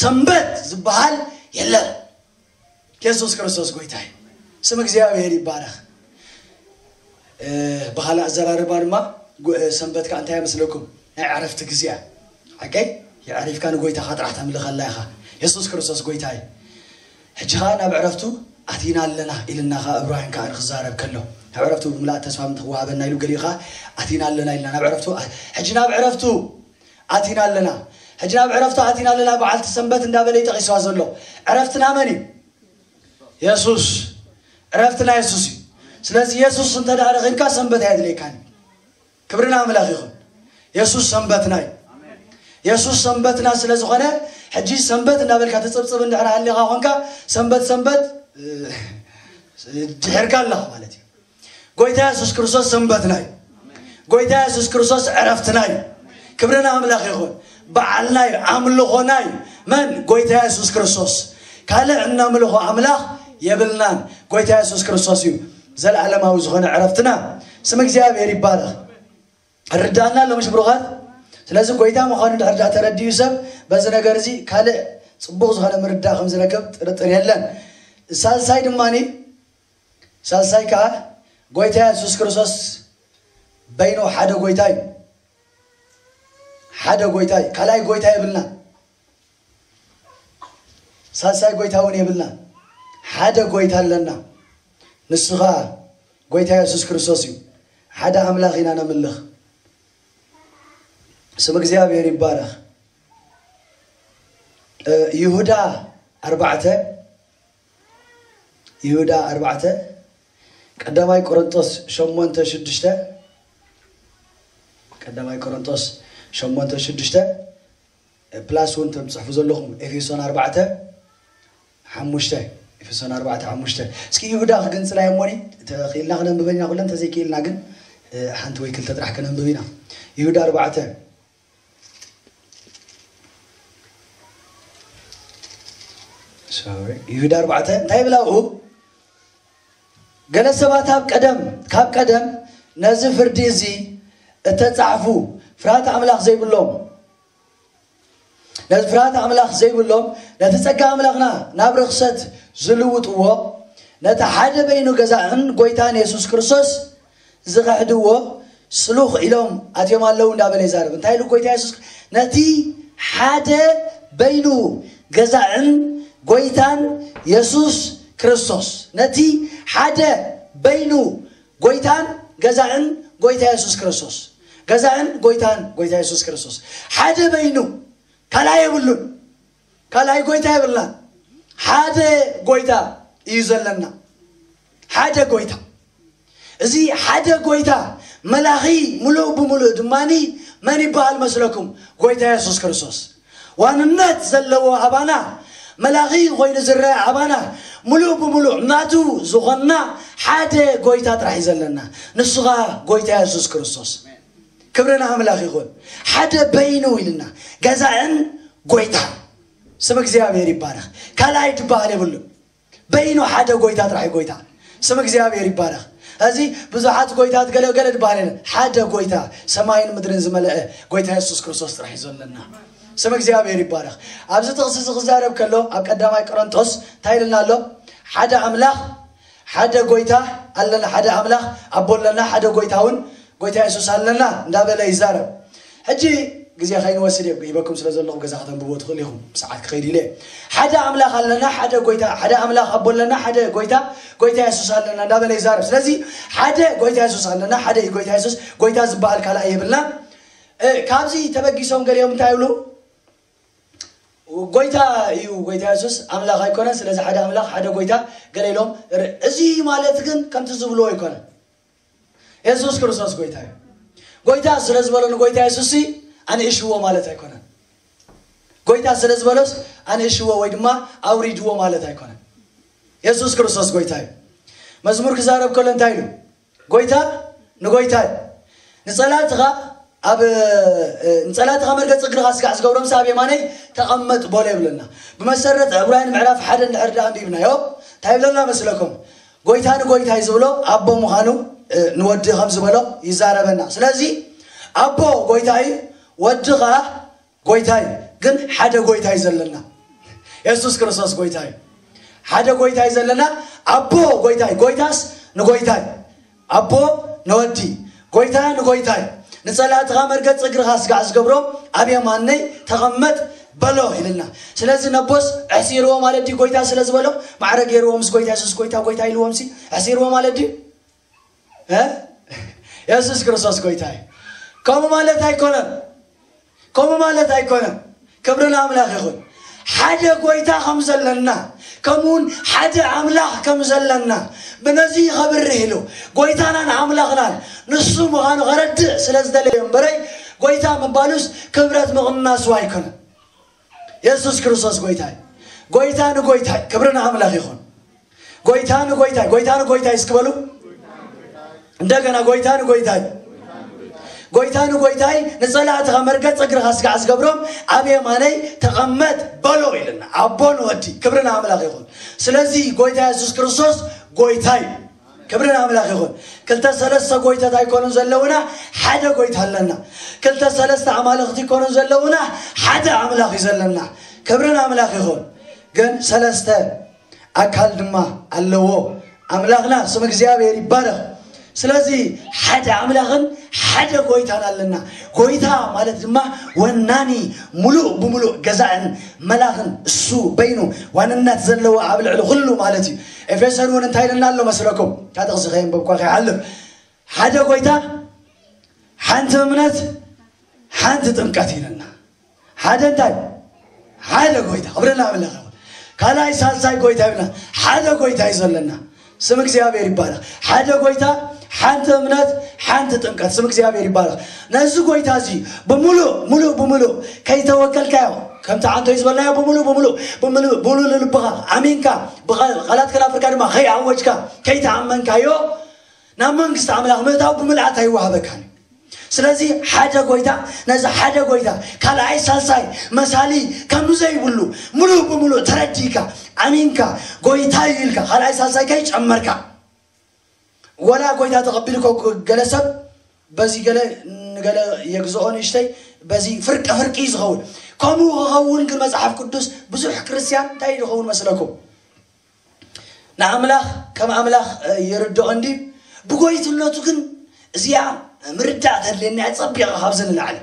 ሰንበት ዝበሃል የለን። የሱስ ክርስቶስ ጎይታ እዩ። ስም እግዚኣብሔር ይባረኽ። እ፣ ብኻልእ ኣዘራርባ ድማ ጎ-፣ እ፣ ሰንበት ከኣ እንታይ እያ መስለኩም? ናይ ዕረፍቲ ግዜ እያ። ሓቀይ? የዕሪፍካ ንጎይታኻ ጥራሕ ተምልኸላ ኢኻ። የሱስ ክርስቶስ ጎይታ እዩ። ሕጂ ኸኣ ናብ ዕረፍቱ ኣቲና ኣለና ኢልና ኸኣ ዕብራውያን ከኣ ንክዛረብ ከሎ፣ ናብ ዕረፍቱ ብምልኣት ተስፋ ምእንቲ ክወሃበና ኢሉ ገሊኡ ኸኣ ኣቲና ኣለና ኢልና ናብ ዕረፍቱ ኣ-፣ ሕጂ ናብ ዕረፍቱ ኣቲና ኣለና። ሕጂ ናብ ዕረፍቱ ኣቲና ኣለና። በዓልቲ ሰንበት እንዳበለ ይጠቂስዋ ዘሎ። ዕረፍትና መን እዩ? የሱስ። ዕረፍትና የሱስ እዩ። ስለዚ የሱስ እንተ ደኣ ረኺብካ ሰንበት ኣየድልየካን እዩ። ክብሪ ንኣምላኽ ይኹን። የሱስ ሰንበትና እዩ። የሱስ ሰንበትና ስለ ዝኾነ፣ ሕጂ ሰንበት እንዳበልካ ትጽብጽብ እንድሕር ሃሊኻ ኾንካ፣ ሰንበት ሰንበት ድሒርካ ኣለኻ ማለት እዩ። ጎይታ የሱስ ክርስቶስ ሰንበትና እዩ። ጎይታ የሱስ ክርስቶስ ዕረፍትና እዩ። ክብሪ ንኣምላኽ ይኹን። በዓልና እዩ፣ ኣምልኾና እዩ። መን? ጎይታ የሱስ ክርስቶስ። ካልእ እነምልኾ ኣምላኽ የብልናን። ጎይታ የሱስ ክርስቶስ እዩ ዘለዓለማዊ ዝኾነ ዕረፍትና። ስም እግዚኣብሔር ይባረኽ። ርዳእና ኣሎ ምሽ ብሩኻት። ስለዚ ጎይታ ምዃኑ እንድሕር ዳኣ ተረዲኡ ሰብ በዚ ነገር እዚ ካልእ ጽቡቕ ዝኾነ ምርዳእ ከም ዝረክብ ጥርጥር የለን። ሳልሳይ ድማኒ ሳልሳይ ከዓ ጎይታ የሱስ ክርስቶስ በይኑ ሓደ ጎይታ እዩ። ሓደ ጎይታ እዩ። ካልኣይ ጎይታ የብልና። ሳልሳይ ጎይታ እውን የብልና። ሓደ ጎይታ ኣለና። ንሱ ከዓ ጎይታ የሱስ ክርስቶስ እዩ። ሓደ ኣምላኽ ኢና ነምልኽ። ስም እግዚኣብሔር ይባረኽ። ይሁዳ ኣርባዕተ ይሁዳ ኣርባዕተ ቀዳማይ ቆሮንቶስ ሸሞንተ ሽዱሽተ ቀዳማይ ቆሮንቶስ ሸሞንተ ሽዱሽተ ፕላስ እውን ተምፅሕፉ ዘለኹም ኤፌሶን ኣርባዕተ ሓሙሽተ ኤፌሶን ኣርባዕተ ሓሙሽተ እስኪ ይሁዳ ክግንፅላ እሞኒ ተኽኢልና ክነንብበና ኩለን ተዘይክኢልና ግን ሓንቲ ወይ ክልተ ጥራሕ ክነንብብ ኢና። ይሁዳ ኣርባዕተ ይሁዳ ኣርባዕተ እንታይ ይብላ ኣብኡ? ገለ ሰባት ኣብ ቀደም ካብ ቀደም ነዚ ፍርዲ እዚ እተጻሕፉ ፍርሃት ኣምላኽ ዘይብሎም ነዚ ፍርሃት ኣምላኽ ዘይብሎም ነቲ ጸጋ ኣምላኽና ናብ ርኽሰት ዝልውጥዎ ነቲ ሓደ በይኑ ገዛእን ጎይታን የሱስ ክርስቶስ ዝኽሕድዎ ስሉኽ ኢሎም ኣትዮም ኣለዉ እንዳበለ ይዛረብ። እንታይ ኢሉ ጎይታ የሱስ ነቲ ሓደ በይኑ ገዛእን ጎይታን የሱስ ክርስቶስ ነቲ ሓደ በይኑ ጎይታን ገዛእን ጎይታ የሱስ ክርስቶስ ገዛእን ጎይታን ጎይታ የሱስ ክርስቶስ ሓደ በይኑ ካልኣይ የብሉን። ካልኣይ ጎይታ የብልና። ሓደ ጎይታ እዩ ዘለና። ሓደ ጎይታ። እዚ ሓደ ጎይታ መላኺ ሙሉእ ብሙሉእ ድማኒ መን ይበሃል መስለኩም? ጎይታ የሱስ ክርስቶስ። ዋንነት ዘለዎ ኣባና መላኺ ኮይኑ ዝረአ ኣባና ሙሉእ ብሙሉእ ናቱ ዝኾንና ሓደ ጎይታ ጥራሕ እዩ ዘለና። ንሱ ኸዓ ጎይታ የሱስ ክርስቶስ። ክብሪ ንኣምላኽ ይኹን። ሓደ በይኑ ኢልና ገዛእን ጎይታ ስም እግዚኣብሔር ይባረኽ። ካልኣይ ድበሃል የብሉን። በይኑ ሓደ ጎይታ ጥራሕ እዩ ጎይታ። ስም እግዚኣብሔር ይባረኽ። እዚ ብዙሓት ጎይታት ገለ ገለ ድበሃል የለን። ሓደ ጎይታ ሰማይን ምድርን ዝመለአ ጎይታ የሱስ ክርስቶስ ጥራሕ እዩ ዘለና። ስም እግዚኣብሔር ይባረኽ። ኣብዚ ጥቕሲ እዚ ክዛረብ ከሎ ኣብ ቀዳማይ ቆሮንጦስ እንታይ ኢልና ኣሎ? ሓደ ኣምላኽ ሓደ ጎይታ ኣለና፣ ሓደ ኣምላኽ ኣቦ ኣለና፣ ሓደ ጎይታ እውን ጎይታ የሱስ ኣለና እንዳበለ ይዛረብ። ሕጂ ግዜ ከይንወስድ እየ ሂበኩም ስለ ዘለኹ ገዛ ከተንብቦ ትኽእል ኢኹም። ሰዓት ክኸይድ ኢለ ሓደ ኣምላኽ ኣለና፣ ሓደ ጎይታ፣ ሓደ ኣምላኽ ኣቦ ኣለና፣ ሓደ ጎይታ ጎይታ የሱስ ኣለና እንዳበለ ይዛረብ። ስለዚ ሓደ ጎይታ የሱስ ኣለና፣ ሓደ እዩ ጎይታ የሱስ፣ ጎይታ ዝበሃል ካልኣይ የብልና። እ፣ ካብዚ ተበጊሶም ገሊኦም እንታይ ይብሉ? ጎይታ እዩ ጎይታ የሱስ ኣምላኽ ኣይኮነን፣ ስለዚ ሓደ ኣምላኽ ሓደ ጎይታ ገለ ኢሎም። ር-፣ እዚ ማለት ግን ከምቲ ዝብልዎ ኣይኮነን። የሱስ ክርስቶስ ጎይታ እዩ። ጎይታ ስለ ዝበሎ ንጎይታ የሱስ ኣንእሽዎ ማለት ኣይኮነን። ጎይታ ስለ ዝበሎስ ኣንእሽዎ ወይ ድማ ኣውሪድዎ ማለት ኣይኮነን። የሱስ ክርስቶስ ጎይታ እዩ። መዝሙር ክዛረብ ከሎ እንታይ ኢሉ? ጎይታ ንጎይታ እዩ። ንጸላትኻ ኣብ ንጸላትኻ መርገጽ እግርኻ ስጋዕ ዝገብሮም ኣብ የማነይ ተቐመጥ በሎ ይብለና። ብመሰረት ዕብራውያን ምዕራፍ ሓደ እንድሕር ደኣ ኣንቢብናዮ እንታይ ይብለና መስለኩም? ጎይታ ንጎይታይ ዝብሎ ኣቦ ምዃኑ ንወዲ ከም ዝበሎ ይዛረበና። ስለዚ ኣቦ ጎይታ እዩ፣ ወዲ ኸኣ ጎይታይ ግን ሓደ ጎይታይ ዘለና የሱስ ክርስቶስ ጎይታይ ሓደ ጎይታይ ዘለና ኣቦ ጎይታይ ጎይታስ ንጎይታይ ኣቦ ንወዲ ጎይታ ንጎይታይ ንጸላእትኻ መርገጽ እግርኻ ስጋዕ ዝገብሮ ኣብ የማነይ ተቐመጥ በሎ ኢልና። ስለዚ ነቦስ ኣሕሲርዎ ማለት ድዩ ጎይታ ስለ ዝበሎ ማዕረ ገይርዎ ምስ ጎይታ የሱስ ጎይታ ጎይታ ኢልዎም ሲ ኣሕሲርዎ ማለት ድዩ? እ? የሱስ ክርስቶስ ጎይታ እዩ። ከምኡ ማለት ኣይኮነን። ከምኡ ማለት ኣይኮነን። ክብሪ ንኣምላኽ ይኹን። ሓደ ጎይታ ከም ዘለና፣ ከምኡውን ሓደ ኣምላኽ ከም ዘለና፣ ብነዚ ከብርህ ኢሉ፣ ጎይታናን ኣምላኽናን ንሱ ምዃኑ ከረድእ ስለ ዝደለየ እምበረይ፣ ጎይታ ምባሉስ ክብረት ምቕናሱ ኣይኮነን። የሱስ ክርስቶስ ጎይታ እዩ። ጎይታ ንጎይታ እዩ። ክብሪ ንኣምላኽ ይኹን። ጎይታ ንጎይታይ፣ ጎይታ ንጎይታይ እስኪ በሉ። እንደገና ጎይታ ንጎይታይ፣ ጎይታ ንጎይታይ፣ ንጸላእትኻ መርገጽ እግርኻ ስጋዕ ዝገብሮም፣ ኣብ የማነይ ተቐመጥ በሎ ኢልና። ኣቦ ንወዲ፣ ክብሪ ንኣምላኽ ይኹን። ስለዚ ጎይታ የሱስ ክርስቶስ ጎይታ እዩ። ክብሪ ንኣምላኽ ይኹን። ክልተ ሰለስተ ጎይታት ኣይኮኑን ዘለውና፣ ሓደ ጎይታ ኣለና። ክልተ ሰለስተ ኣማልኽቲ ኣይኮኑን ዘለውና፣ ሓደ ኣምላኽ እዩ ዘለና። ክብሪ ንኣምላኽ ይኹን። ግን ሰለስተ ኣካል ድማ ኣለዎ። ኣምላኽና ስም እግዚኣብሔር ይባረኽ። ስለዚ ሓደ ኣምላኽን ሓደ ጎይታን ኣለና። ጎይታ ማለት ድማ ወናኒ፣ ሙሉእ ብሙሉእ ገዛእን መላኽን፣ እሱ በይኑ ዋንነት ዘለዎ ኣብ ልዕሊ ኩሉ ማለት እዩ። ኤፌሶን እውን እንታይ ኢልና ኣሎ መስለኩም? እታ ጥቕሲ ከየንበብኳ ከይሓልፍ፣ ሓደ ጎይታ፣ ሓንቲ እምነት፣ ሓንቲ ጥምቀት ኢለና። ሓደ እንታይ? ሓደ ጎይታ። ክብሪ ንኣምላኽ ይኹን። ካልኣይ ሳልሳይ ጎይታ ይብልና። ሓደ ጎይታ እዩ ዘለና። ስም እግዚኣብሔር ይባረኽ። ሓደ ጎይታ፣ ሓንቲ እምነት፣ ሓንቲ ጥምቀት። ስም እግዚኣብሔር ይባረኽ። ነዚ ጎይታ እዚ ብምሉእ፣ ሙሉእ ብምሉእ ከይተወከልካዮ፣ ከምቲ ዓንቶይ ዝበልናዮ ብምሉእ ብምሉእ፣ ብምሉእ፣ ብምሉእ ልብኻ ኣሚንካ፣ ብቓላት ከናፍርካ ድማ ከይኣወጅካ፣ ከይተኣመንካዮ፣ ናብ መንግስቲ ኣምላኽ ምእታው ብምልኣት ኣይወሃበካን እዩ። ስለዚ ሓደ ጎይታ፣ ነዚ ሓደ ጎይታ ካልኣይ ሳልሳይ መሳሊ ከም ዘይብሉ ምሉእ ብምሉእ ተረዲእካ፣ ኣሚንካ፣ ጎይታ እዩ ኢልካ፣ ካልኣይ ሳልሳይ ከይጨመርካ። ወላ ጎይታ ተቐቢሉ ኮ-፣ ገለ ሰብ በዚ ገለ ንገለ የግዝኦ ንእሽተይ፣ በዚ ፍርቂ ፍርቂ እዩ ዝኸውን። ከምኡ ክኸውን ግን መጽሓፍ ቅዱስ ብዙሕ ክርስትያን እንታይ እዩ ዝኸውን መስለኩም? ንኣምላኽ ከም ኣምላኽ፣ እ፣ ይርድኦ እንዲ ብጎይትነቱ ግን እዚኣ ምርዳእ ተድልየኒ እያ፣ ጸቢቐ ካብዚ ንላዕሊ።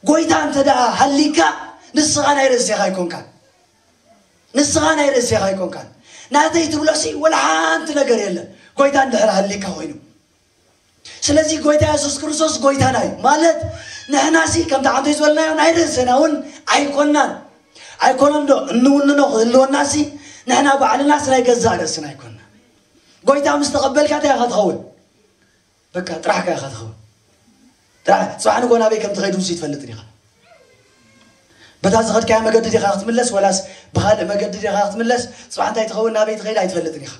ጎይታ እንተ ደኣ ሃሊካ ንስኻ ናይ ርእስኻ ኣይኮንካን። ንስኻ ናይ ርእስኻ ኣይኮንካን። ናተይ ትብሎሲ ወላ ሓንቲ ነገር የለን። ጎይታ እንድሕር ሃሊካ ኮይኑ። ስለዚ ጎይታ የሱስ ክርስቶስ ጎይታና እዩ። ማለት ንሕናሲ ከምቲ ዓንቶይ ዝበልናዮ ናይ ርእስና እውን ኣይኮናን። ኣይኮነን ዶ እንውንኖ ክህልወናሲ ንሕና ባዕልናስ ናይ ገዛእ ርእስና ኣይኮናን። ጎይታ ምስ ተቐበልካ እንታይ ኢኻ ትኸውን? በቃ ጥራሕካ ኢኻ ትኸውን። ጥራሕ ጽባሕ ንጎ ናበይ ከም ትኸይድ ውሲ ትፈልጥን ኢኻ። በታ ዝኸድካያ መገዲ ዲኻ ክትምለስ ወላስ ብኻልእ መገዲ ዲኻ ክትምለስ? ጽባሕ እንታይ ትኸውን ናበይ ትኸይድ ኣይትፈልጥን ኢኻ።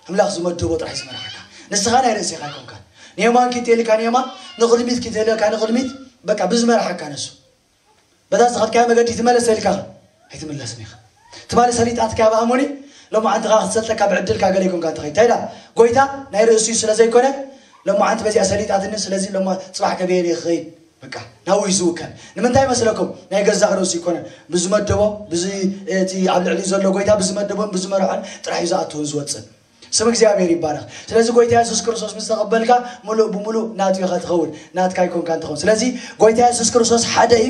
ኣምላኽ ዝመደቦ ጥራሕ እዩ ዝመርሓካ። ንስኻ ናይ ርእስኻ ኣይኮንካን። ንየማን ኪድ ኢልካ ንየማን፣ ንቕድሚት ኪድ ኢልካ ንቕድሚት፣ በቃ ብዝመርሓካ ንሱ። በታ ዝኸድካያ መገዲ ትመለስ ኢልካ ኣይትምለስን ኢኻ። ትማሊ ሰሊጣትካ ብኣሞኒ፣ ሎማዓንቲ ኸዓ ክትሰልጠካ ብዕድልካ ገለ ይኮንካ ትኸይድ። እንታይ ኢላ? ጎይታ ናይ ርእሱ እዩ ስለ ዘይኮነ፣ ሎማዓንቲ በዚኣ ሰሊጣትኒ፣ ስለዚ ሎማ ጽባሕ ከበየን እየ ክኸይድ። በቃ ናብኡ እዩ ዝውከል። ንምንታይ መስለኩም? ናይ ገዛእ ርእሱ ይኮነ። ብዝመደቦ፣ ብዚ-፣ እቲ ኣብ ልዕሊ ዘሎ ጎይታ ብዝመደቦን ብዝመርሖን ጥራሕ እዩ ዝኣትውን ዝወጽን። ስም እግዚኣብሔር ይባረኽ። ስለዚ ጎይታ የሱስ ክርስቶስ ምስ ተቐበልካ፣ ምሉእ ብምሉእ ናቱ ኢኻ ትኸውን፣ ናትካ ኣይኮንካን ትኸውን። ስለዚ ጎይታ የሱስ ክርስቶስ ሓደ እዩ።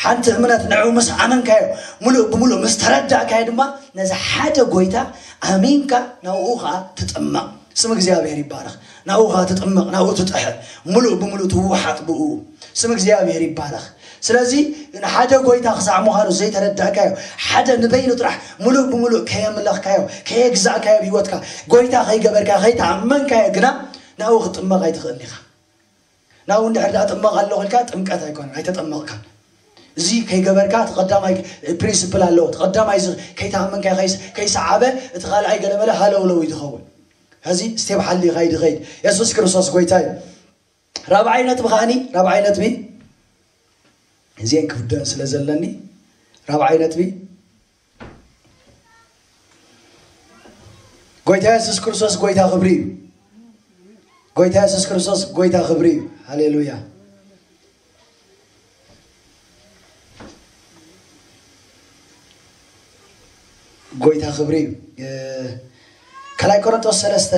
ሓንቲ እምነት ንዕኡ ምስ ኣመንካዮ፣ ምሉእ ብምሉእ ምስ ተረዳእካዮ ድማ፣ ነዚ ሓደ ጎይታ ኣሚንካ ናብኡ ኸዓ ትጥመቕ። ስም እግዚኣብሔር ይባረኽ። ናብኡ ኸዓ ትጥመቕ፣ ናብኡ ትጥሕል፣ ምሉእ ብምሉእ ትወሓጥ ብኡ። ስም እግዚኣብሔር ይባረኽ። ስለዚ ንሓደ ጎይታ ክሳዕ ምዃኑ ዘይተረዳእካዮ፣ ሓደ ንበይኑ ጥራሕ ምሉእ ብምሉእ ከየምለኽካዮ፣ ከየግዛእካዮ ኣብ ህይወትካ፣ ጎይታ ከይገበርካዮ፣ ከይተኣመንካዮ ግና ናብኡ ክትጥመቕ ኣይትኽእልን ኢኻ። ናብኡ እንድሕር ደኣ ጥመቕ ኣለኹ ኢልካ ጥምቀት ኣይኮነን፣ ኣይተጠመቕካን። እዚ ከይገበርካ እቲ ቀዳማይ ፕሪንስፕል ኣለዎ። እቲ ቀዳማይ እዚ ከይተኣመንካዮ ከይስ-፣ ከይሰዓበ እቲ ካልኣይ ገለመለ ሃለውለው እዩ ዝኸውን። ሕዚ ስቴፕ ሓሊኻ እዩ ዝኸይድ። የሱስ ክርስቶስ ጎይታ እዩ። ራብዓይ ነጥቢ ከዓኒ፣ ራብዓይ ነጥቢ፣ እዚአን ክፍደን ስለ ዘለኒ፣ ራብዓይ ነጥቢ፣ ጎይታ የሱስ ክርስቶስ ጎይታ ክብሪ እዩ። ጎይታ የሱስ ክርስቶስ ጎይታ ክብሪ እዩ። ሃሌሉያ። ጎይታ ክብሪ እዩ። እ፣ ካልኣይ ቆሮንቶስ ሰለስተ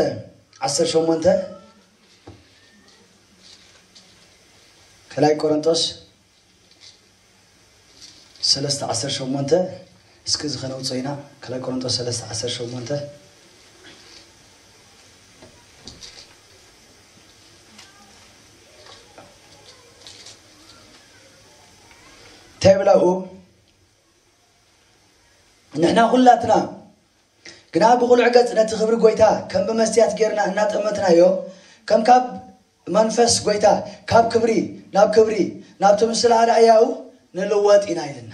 ዓሰርተ ሸሞንተ፣ ካልኣይ ቆሮንቶስ ሰለስተ ዓሰርተ ሸሞንተ፣ እስኪ እዚ ከነውፅኦ ኢና። ካልኣይ ቆሮንቶስ ሰለስተ ዓሰርተ ሸሞንተ። ንሕና ኩላትና ግና ብቕሉዕ ገጽ ነቲ ክብሪ ጐይታ ከም ብመስትያት ጌርና እናጠመትናዮ፣ ከም ካብ መንፈስ ጐይታ ካብ ክብሪ ናብ ክብሪ ናብቲ ምስላ ኣርኣያኡ ንልወጥ ኢና ኢልና።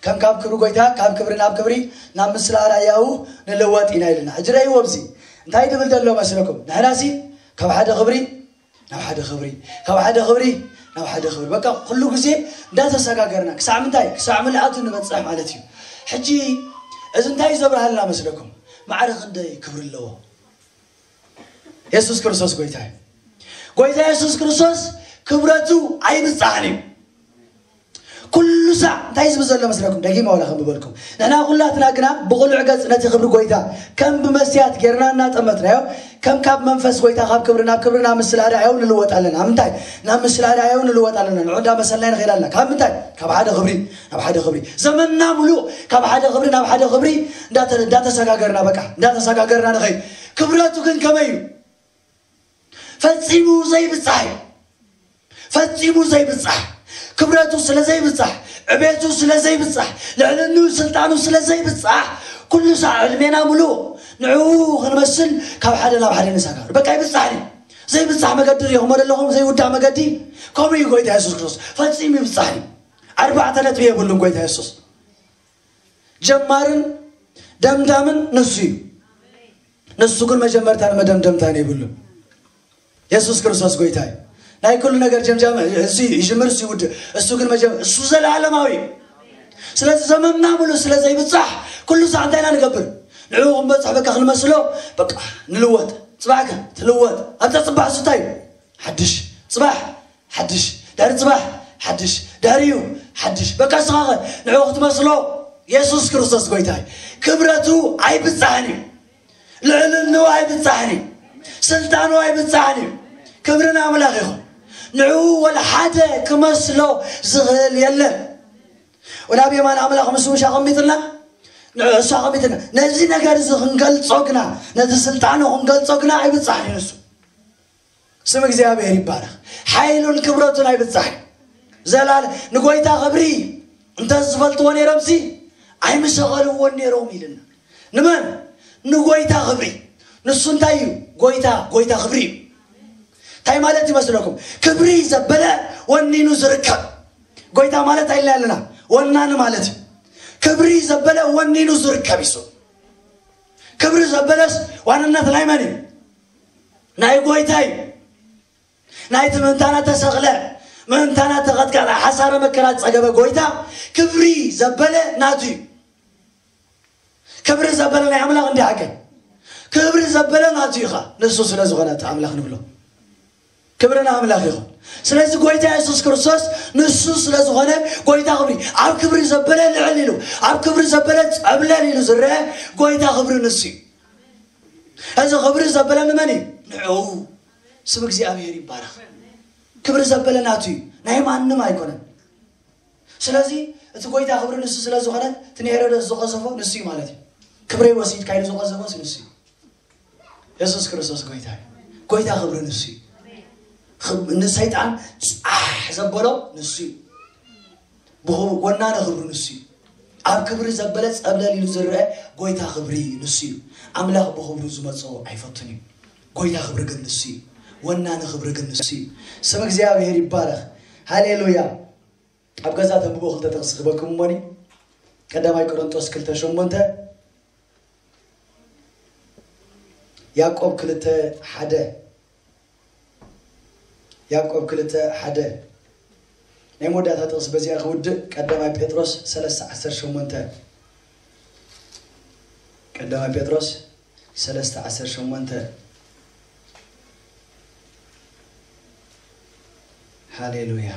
ከም ካብ ክብሪ ጐይታ ካብ ክብሪ ናብ ክብሪ ናብ ምስላ ኣርኣያኡ ንልወጥ ኢና ኢልና። ሕጂ ረእይዎ ኣብዚ እንታይ ድብል ዘሎ መስለኩም? ንሕናሲ ካብ ሓደ ክብሪ ናብ ሓደ ክብሪ፣ ካብ ሓደ ክብሪ ናብ ሓደ ክብሪ፣ በቃ ኩሉ ግዜ እንዳተሰጋገርና ክሳዕ ምንታይ? ክሳዕ ምልኣቱ ንበጽሕ ማለት እዩ። ሕጂ እዚ እንታይ እዩ ዘብርሃልና መስለኩም? ማዕረ ክንደይ ክብሪ ኣለዎ። የሱስ ክርስቶስ ጐይታ እዩ። ጐይታ የሱስ ክርስቶስ ክብረቱ ኣይብጻሕን እዩ። ኩሉ ሳዕ እንታይ ዝብል ዘሎ መስለኩም? ደጊመ ዋላ ከም ዝበልኩም፣ ንሕና ኩላትና ግና ብቕሉዕ ገጽ ነቲ ክብሪ ጐይታ ከም ብመስትያት ጌርና እናጠመትናዮ፣ ከም ካብ መንፈስ ጐይታ ካብ ክብሪ ናብ ክብሪ ናብ ምስላ ኣርኣያኡ ንልወጥ ኣለና። ኣብ ምንታይ? ናብ ምስላ ኣርኣያኡ ንልወጥ ኣለና። ንዑ እንዳመሰልና ንኸይድ ኣለና። ካብ ምንታይ? ካብ ሓደ ክብሪ ናብ ሓደ ክብሪ። ዘመንና ሙሉእ ካብ ሓደ ክብሪ ናብ ሓደ ክብሪ እንዳተ-፣ እንዳተሰጋገርና፣ በቃ እንዳተሰጋገርና ንኸይድ። ክብረቱ ግን ከመይ እዩ? ፈጺሙ ዘይብጻሕ እዩ። ፈጺሙ ዘይብጻሕ፣ ክብረቱ ስለ ዘይብጻሕ፣ ዕቤቱ ስለ ዘይብጻሕ፣ ልዕልንኡ ስልጣኑ ስለ ዘይብጻሕ፣ ኩሉ ሳዕ ዕድሜና ሙሉእ ንዕኡ ክንመስል ካብ ሓደ ናብ ሓደ ንሰጋገር። በቃ ይብጻሕ እዩ። ዘይብጻሕ መገዲ ርኢኹሞ ዘለኹም፣ ዘይውዳእ መገዲ። ከምኡ እዩ ጐይታ የሱስ ክርስቶስ። ፈጺሙ ይብጻሕ እዩ። ኣርባዕተ ነጥቢ የብሉን ጐይታ የሱስ። ጀማርን ደምዳምን ንሱ እዩ። ንሱ ግን መጀመርታን መደምደምታን የብሉን። የሱስ ክርስቶስ ጐይታ እዩ። ናይ ኩሉ ነገር ጀምጃም እሱ እዩ። ይጅምር፣ እሱ ይውድእ። እሱ ግን መጀመ-፣ እሱ ዘለዓለማዊ እዩ። ስለዚ ዘመንና ሙሉ ስለ ዘይብጻሕ ኩሉ ሳዕ እንታይ ኢና ንገብር? ንዕኡ ክንበጽሕ በቃ ክንመስሎ፣ በቃ ንልወጥ። ጽባሕ ከ ትልወጥ። ኣብዛ ጽባሕ እሱ እንታይ እዩ? ሓድሽ ጽባሕ፣ ሓድሽ ድሕሪ ጽባሕ፣ ሓድሽ ድሕሪኡ፣ ሓድሽ። በቃ ንስኻ ኸ ንዕኡ ክትመስሎ? የሱስ ክርስቶስ ጐይታ እዩ። ክብረቱ ኣይብጻሕን እዩ። ልዕልንኡ ኣይብጻሕን እዩ። ስልጣኑ ኣይብጻሕን እዩ። ክብሪ ንኣምላኽ ይኹን። ንዕኡ ወላ ሓደ ክመስሎ ዝኽእል የለን። ወላ ኣብ የማን ኣምላኽ ምስ ውሻ ኣቐሚጥና፣ ንዕኡ እሱ ኣቐሚጥና። ነዚ ነገር እዚ ክንገልጾ ግና፣ ነቲ ስልጣኑ ክንገልጾ ግና ኣይብጻሕን እዩ ንሱ። ስም እግዚኣብሔር ይባረኽ። ሓይሉን ክብረቱን ኣይብጻሕን። ዘላለ-፣ ንጎይታ ክብሪ እንተ ዝፈልጥዎ ነይሮምሲ ኣይምሰቐልዎን ነይሮም ኢልና። ንመን? ንጎይታ ክብሪ። ንሱ እንታይ እዩ? ጎይታ፣ ጎይታ ክብሪ እዩ። እንታይ ማለት ይመስለኩም? ክብሪ ዘበለ ወኒኑ ዝርከብ። ጎይታ ማለት ኣይልና ኣለና፣ ወናኒ ማለት እዩ። ክብሪ ዘበለ ወኒኑ ዝርከብ ይሱ። ክብሪ ዘበለስ ዋንነት ናይ መን እዩ? ናይ ጎይታ እዩ። ናይቲ ምእንታና ተሰቕለ፣ ምእንታና ተቐጥቀጠ፣ ሓሳረ መከራ ዝጸገበ ጎይታ ክብሪ ዘበለ ናቱ እዩ። ክብሪ ዘበለ ናይ ኣምላኽ እንዲ ሓቀ ክብሪ ዘበለ ናቱ እዩ ኸ። ንሱ ስለ ዝኾነ እቲ ኣምላኽ ንብሎ። ክብሪ ንኣምላኽ ይኹን። ስለዚ ጎይታ የሱስ ክርስቶስ ንሱ ስለ ዝኾነ ጎይታ ክብሪ፣ ኣብ ክብሪ ዘበለ ልዕል ኢሉ፣ ኣብ ክብሪ ዘበለ ጸብለል ኢሉ ዝረአ ጎይታ ክብሪ ንሱ እዩ። እዚ ክብሪ ዘበለ ንመን እዩ? ንዕኡ። ስም እግዚኣብሔር ይባረኽ። ክብሪ ዘበለ ናቱ እዩ፣ ናይ ማንም ኣይኮነን። ስለዚ እቲ ጎይታ ክብሪ ንሱ ስለ ዝኾነ እቲ ንሄሮደስ ዝቐዘፎ ንሱ እዩ ማለት እዩ። ክብረይ ወሲድካ ኢሉ ዝቐዘፎስ ንሱ እዩ። የሱስ ክርስቶስ ጎይታ እዩ። ጎይታ ክብሪ ንሱ እዩ። ክብ-፣ ንሰይጣን ጻሕ ዘበሎ ንሱ እዩ። ብኽብሪ ወናነ ክብሪ ንሱ እዩ። ኣብ ክብሪ ዘበለ ጸብለል ኢሉ ዝረአ ጎይታ ክብሪ ንሱ እዩ። ኣምላኽ ብኽብሩ ዝመጾ ኣይፈቱን እዩ። ጎይታ ክብሪ ግን ንሱ እዩ። ወናነ ክብሪ ግን ንሱ እዩ። ስም እግዚኣብሔር ይባረኽ። ሃሌሉያ። ኣብ ገዛ ተንብቦ ክልተ ጥቕሲ ክበኩም እሞኒ። ቀዳማይ ቆሮንጦስ ክልተ ሸሞንተ፣ ያዕቆብ ክልተ ሓደ፣ ያዕቆብ ክልተ ሓደ። ናይ መወዳእታ ጥቕሲ በዚኣ ክውድእ፣ ቀዳማይ ጴጥሮስ ሰለስተ ዓሰርተ ሸሞንተ። ቀዳማይ ጴጥሮስ ሰለስተ ዓሰርተ ሸሞንተ። ሃሌሉያ።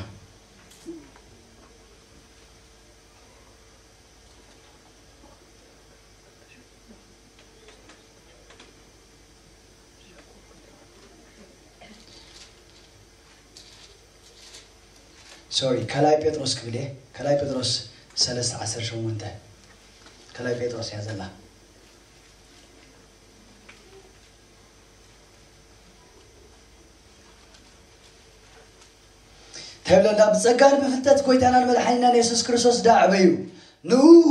ሶሪ፣ ካልኣይ ጴጥሮስ ክብል እየ። ካልኣይ ጴጥሮስ ሰለስተ ዓሰርተ ሸሞንተ። ካልኣይ ጴጥሮስ እያ ዘላ። እንታይ ይብለና? "ብጸጋን ብፍልጠት ጎይታናን መድሓኒናን የሱስ ክርስቶስ ደኣ ዕበዩ፣ ንእኡ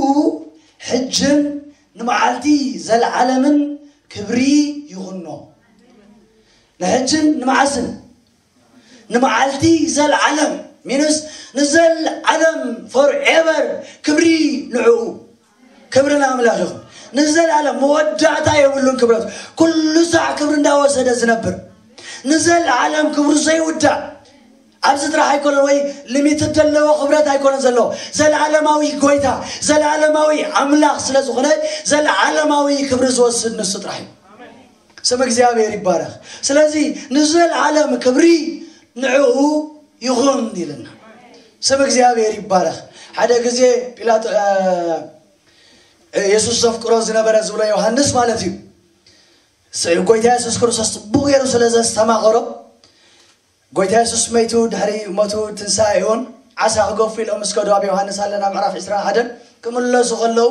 ሕጅን ንመዓልቲ ዘለዓለምን ክብሪ ይኹኖ። ንሕጅን ንመዓስን ንመዓልቲ ዘለዓለም ሚንስ ንዘለዓለም ፎርኤቨር ክብሪ ንዕኡ። ክብሪ ንኣምላኽ ይኹን። ንዘለዓለም መወዳእታ የብሉን ክብረቱ። ኩሉ ሳዕ ክብሪ እንዳወሰደ ዝነብር፣ ንዘለዓለም ክብሩ ዘይውዳእ፣ ኣብዚ ጥራሕ ኣይኮነን ወይ ሊሚትድ ዘለዎ ክብረት ኣይኮነን ዘለዎ። ዘለዓለማዊ ጎይታ፣ ዘለዓለማዊ ኣምላኽ ስለ ዝኾነ፣ ዘለዓለማዊ ክብሪ ዝወስድ ንሱ ጥራሕ እዩ። ስም እግዚኣብሔር ይባረኽ። ስለዚ ንዘለዓለም ክብሪ ንዕኡ ይኹን ኢልና። ስም እግዚኣብሔር ይባረኽ። ሓደ ግዜ ጲላጦ የሱስ ዘፍቅሮ ዝነበረ ዝብሎ ዮሃንስ ማለት እዩ። ጎይታ የሱስ ክርስቶስ ጽቡቕ ገይሩ ስለ ዘስተማቐሮ፣ ጎይታ የሱስ መይቱ ድሕሪ ሞቱ ትንሳኤውን ዓሳ ክገፉ ኢሎም ምስ ከዱ ኣብ ዮሃንስ ኣለና ምዕራፍ ዕስራን ሓደን ክምለሱ ከለዉ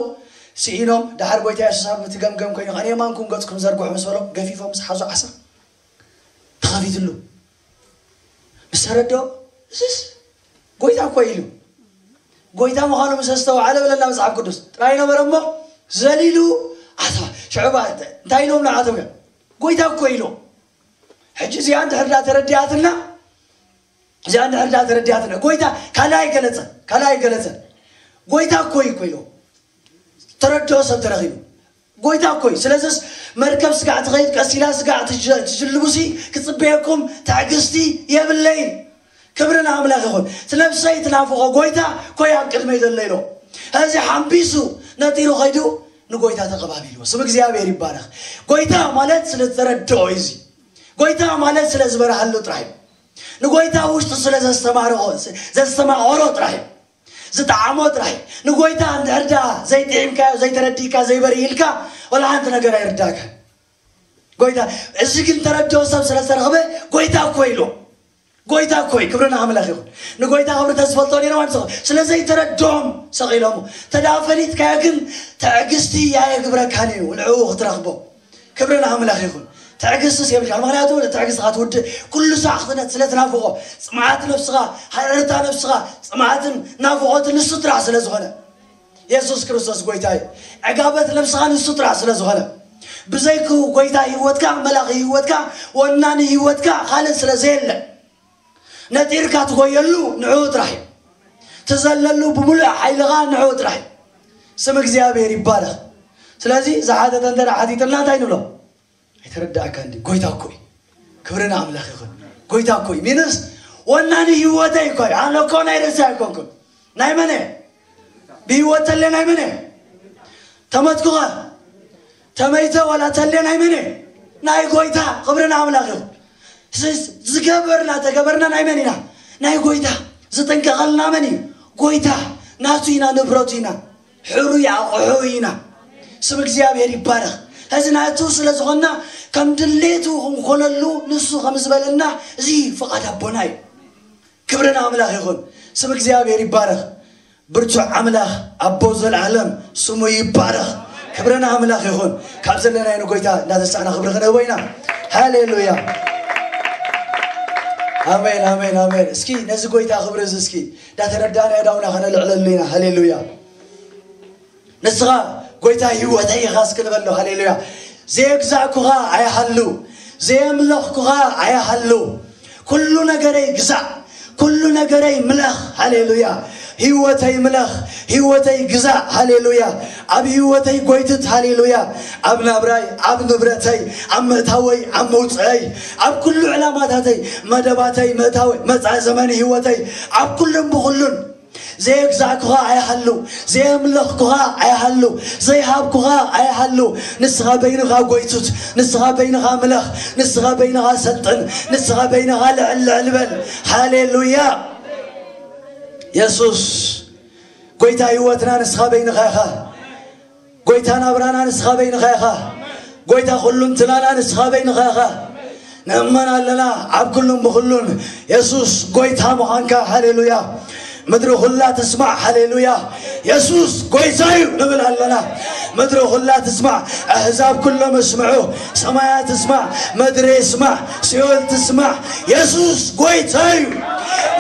ስኢኖም፣ ድሓር ጎይታ የሱስ ኣብ ምትገምገም ኮይኑ ከን የማንኩም ገጽኩም ዘርግሑ ምስ በሎም ገፊፎም ምስ ሓዙ ዓሳ ተኸፊትሉ። ምስ ተረድኦ፣ እዝስ ጎይታ እኮ ኢሉ። ጎይታ ምዃኑ ምስ ኣስተውዓለ በለና መጽሓፍ ቅዱስ ጥራይ ነበረ እሞ ዘሊሉ ኣተዋ። ሽዑ እንታይ ኢሎም ንዓቶም እዮም? ጎይታ እኮ ኢሎም። ሕጂ እዚኣ እንድሕር ዳ ተረዲኣትና፣ እዚኣ እንድሕር ዳ ተረዲኣትና፣ ጎይታ ካልእ ኣይገለጸን፣ ካልእ ኣይገለጸን። ጎይታ እኮ እዩ እኮ ኢሎም። ተረድኦ ሰብ ተረኺቡ። ጎይታ እኮ እዩ። ስለዚስ መርከብ ስጋዕ ትኸይድ፣ ቀስ ኢላ ስጋዕ ትጅ-፣ ትጅልቡሲ ክጽበየኩም ትዕግስቲ የብለይን። ክብሪ ንኣምላኽ ይኹን። እቲ ነፍሰይ ትናፍቖ ጎይታ እኮ እዩ ኣብ ቅድመይ ዘሎ ኢሎ። እዚ ሓምቢሱ ነጢሩ ኸይዱ ንጎይታ ተቐባቢልዎ። ስም እግዚኣብሔር ይባረኽ። ጎይታ ማለት ስለ ዝተረድኦ እዩ እዚ። ጎይታ ማለት ስለ ዝበርሃሉ ጥራሕ እዩ። ንጎይታ ውሽጡ ስለ ዘስተማረኾ፣ ዘስተማቐሮ ጥራሕ እዩ። ዝጠዓሞ ጥራሕ እዩ። ንጎይታ እንድሕር ዳ ዘይጥዒምካዮ፣ ዘይተረዲእካ፣ ዘይበርህ ኢልካ፣ ወላ ሓንቲ ነገር ኣይርዳእካ። ጎይታ፣ እዚ ግን ተረድኦ ሰብ ስለ ዝተረኽበ፣ ጎይታ እኮ ኢሉ። ጎይታ እኮ እዩ። ክብሪ ንኣምላኽ ይኹን። ንጎይታ ክብሪ ተዝፈልጦ ነይሮም ኣይምሰኹ። ስለ ዘይተረድኦም ሰቒሎሞ። ተዳ ፈሊጥካዮ ግን ትዕግስቲ ኣየግብረካን እዩ፣ ንዕኡ ክትረኽቦ። ክብሪ ንኣምላኽ ይኹን። ትዕግስቲ የብልካ። ምኽንያቱ ትዕግስትኻ ትውድእ። ኩሉ ሳዕ ክትነ-፣ ስለ ትናፍቖ። ጽምኣት ነፍስኻ፣ ሃረርታ ነፍስኻ፣ ጽምኣትን ናፍቖትን ንሱ ጥራሕ ስለ ዝኾነ። የሱስ ክርስቶስ ጎይታ እዩ። ዕጋበት ነፍስኻ ንሱ ጥራሕ ስለ ዝኾነ። ብዘይኩ ጎይታ ህይወትካ፣ መላኺ ህይወትካ፣ ወናኒ ህይወትካ ካልእ ስለ ዘየለ። ነጢርካ ትጎየሉ ንዕኡ ጥራሕ እዩ። ትዘለሉ ብምሉእ ሓይልኻ ንዕኡ ጥራሕ እዩ። ስም እግዚኣብሔር ይባረኽ። ስለዚ ዝሓተተ እንተ ደኣ ሓቲትልና እንታይ ንብሎ? ኣይተረዳእካ እንዲ ጎይታ እኮ እዩ። ክብሪ ንኣምላኽ ይኹን። ጎይታ እኮ እዩ። ሚንስ ወናኒ ህይወተይ እኮ እዩ። ኣነ እኮ ናይ ርእሲ ኣይኮንኩን። ናይ መን እየ? ብህይወት ተለ ናይ መን እየ? ተመትኩኸ? ተመይተ ዋላ ተለ ናይ መን እየ? ናይ ጎይታ። ክብሪ ንኣምላኽ ይኹን። ስ-፣ ዝገበርና ተገበርና ናይ መን ኢና? ናይ ጎይታ። ዝጥንቀቐልና መን እዩ? ጎይታ። ናቱ ኢና፣ ንብረቱ ኢና፣ ሕሩይ ኣቕሑ ኢና። ስም እግዚኣብሔር ይባረኽ። ሕዚ ናቱ ስለ ዝኾንና ከም ድሌቱ ክንኮነሉ ንሱ ከም ዝበለና እዚ ፍቓድ ኣቦና እዩ። ክብሪ ንኣምላኽ ይኹን። ስም እግዚኣብሔር ይባረኽ። ብርቱዕ ኣምላኽ ኣቦ ዘለዓለም ስሙ ይባረኽ። ክብሪ ንኣምላኽ ይኹን። ካብ ዘለናዮ ንጎይታ እንዳተሳዕና ክብሪ ክንህቦ ኢና። ሃሌሉያ። ኣሜን፣ ኣሜን፣ ኣሜን። እስኪ ነዚ ጎይታ ክብሪ እዚ እስኪ እንዳተረዳእና ዳውና ከነልዕለሉ ኢና። ሃሌሉያ። ንስኻ ጎይታ ህይወተይ ኢኻ እስኪ ንበሎ። ሃሌሉያ። ዘየግዛእኩኻ ኣይሃሉ፣ ዘየምለኽኩኻ ኣይሃሉ። ኩሉ ነገረይ ግዛእ፣ ኩሉ ነገረይ ምለኽ። ሃሌሉያ። ህይወተይ ምለኽ፣ ህይወተይ ግዛእ። ሃሌሉያ። ኣብ ህይወተይ ጎይትት። ሃሌሉያ። ኣብ ናብራይ፣ ኣብ ንብረተይ፣ ኣብ ምእታወይ፣ ኣብ መውፅዐይ፣ ኣብ ኩሉ ዕላማታተይ፣ መደባተይ፣ ምእታወይ፣ መፃኢ ዘመን ህይወተይ፣ ኣብ ኩሉን ብኩሉን ዘየግዛእኩኻ ኣይሃሉ፣ ዘየምለኽኩኻ ኣይሃሉ፣ ዘይሃብኩኻ ኣይሃሉ። ንስኻ በይንኻ ጎይቱት፣ ንስኻ በይንኻ ምለኽ፣ ንስኻ በይንኻ ሰልጥን፣ ንስኻ በይንኻ ልዕል ልዕል በል። ሃሌሉያ። የሱስ ጎይታ ህይወትና ንስኻ በይንኻ ኢኻ። ጎይታ ናብራና ንስኻ በይንኻ ኢኻ። ጎይታ ኩሉ እንትናና ንስኻ በይንኻ ኢኻ። ንእመን ኣለና ኣብ ኩሉን ብኹሉን የሱስ ጎይታ ምዃንካ። ሃሌሉያ። ምድሪ ኩላ ትስማዕ። ሃሌሉያ። የሱስ ጎይታ እዩ ንብል ኣለና። ምድሪ ኩላ ትስማዕ። ኣህዛብ ኩሎም እስምዑ። ሰማያት ትስማዕ፣ ምድሪ ይስማዕ፣ ሲኦል ትስማዕ። የሱስ ጎይታ እዩ።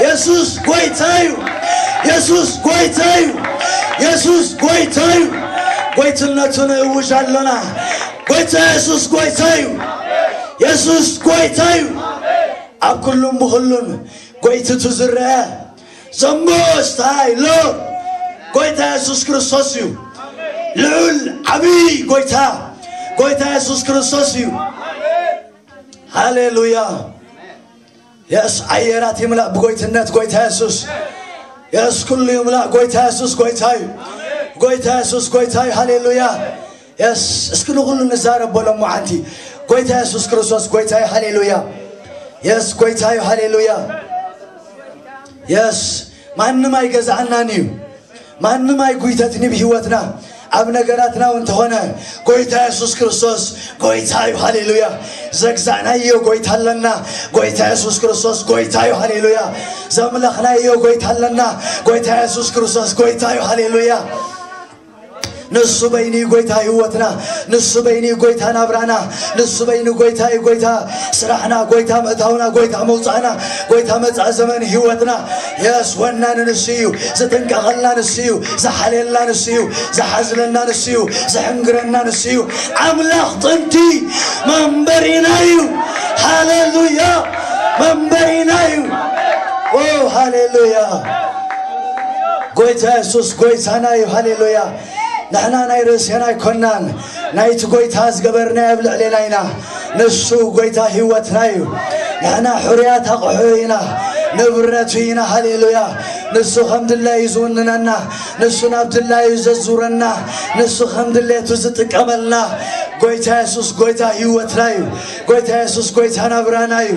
የሱስ ጎይታ እዩ። የሱስ ጎይታ እዩ። የሱስ ጎይታ እዩ። ጎይትነቱ ንእውጅ ኣሎና። ጎይታ የሱስ ጎይታ እዩ። የሱስ ጎይታ እዩ። ኣብ ኩሉን ብኹሉን ጎይትቱ ዝረአ ዘንቦስ ታይሎ ጎይታ የሱስ ክርስቶስ እዩ። ልዑል ዓብዪ ጎይታ ጎይታ የሱስ ክርስቶስ እዩ። ሃሌሉያ። የስ ኣየራት ይምላእ ብጎይትነት ጎይታ የሱስ። የስ ኩሉ ይምላእ ጎይታ የሱስ ጎይታ እዩ። ጎይታ የሱስ ጎይታ እዩ። ሃሌሉያ። የስ እስኪ ንኹሉ ንዛረብ በሎም። መዓንቲ ጎይታ የሱስ ክርስቶስ ጎይታ እዩ። ሃሌሉያ። የስ ጎይታ እዩ። ሃሌሉያ። የስ ማንም ኣይገዛእናን እዩ። ማንም ኣይጉይተትን እዩ ብህይወትና። ኣብ ነገራትና እውን እንተኾነ ጎይታ የሱስ ክርስቶስ ጎይታ እዩ። ሃሌሉያ። ዘግዛእናዮ ጎይታ ኣለና። ጎይታ የሱስ ክርስቶስ ጎይታ እዩ። ሃሌሉያ። ዘምለኽናዮ ጎይታ ኣለና። ጎይታ የሱስ ክርስቶስ ጎይታ እዩ። ሃሌሉያ። ንሱ በይኑ እዩ ጎይታ ህይወትና። ንሱ በይኑ እዩ ጎይታ ናብራና። ንሱ በይኑ ጎይታ እዩ ጎይታ ስራሕና፣ ጎይታ ምእታውና፣ ጎይታ መውፃእና፣ ጎይታ መፃእ ዘመን ህይወትና። የስ ወናኒ ንሱ እዩ። ዝጥንቀቐልና ንሱ እዩ። ዝሓልየልና ንሱ እዩ። ዝሓዝለና ንሱ እዩ። ዝሕንግረና ንሱ እዩ። ኣምላኽ ጥንቲ መንበሪና እዩ። ሃሌሉያ። መንበሪና እዩ። ኦ ሃሌሉያ። ጎይታ የሱስ ጎይታና እዩ። ሃሌሉያ። ንሕና ናይ ርእስና ኣይኮናን፣ ናይቲ ጎይታ ዝገበርናዮ ኣብ ልዕሌና ኢና። ንሱ ጎይታ ህይወትና እዩ። ንሕና ሕሩያት ኣቕሑ ኢና፣ ንብረቱ ኢና። ሃሌሉያ። ንሱ ከም ድላዩ ዝውንነና፣ ንሱ ናብ ድላዩ ዘዙረና፣ ንሱ ከም ድሌቱ ዝጥቀመልና። ጎይታ የሱስ ጎይታ ህይወትና እዩ። ጎይታ የሱስ ጎይታ ናብራና እዩ።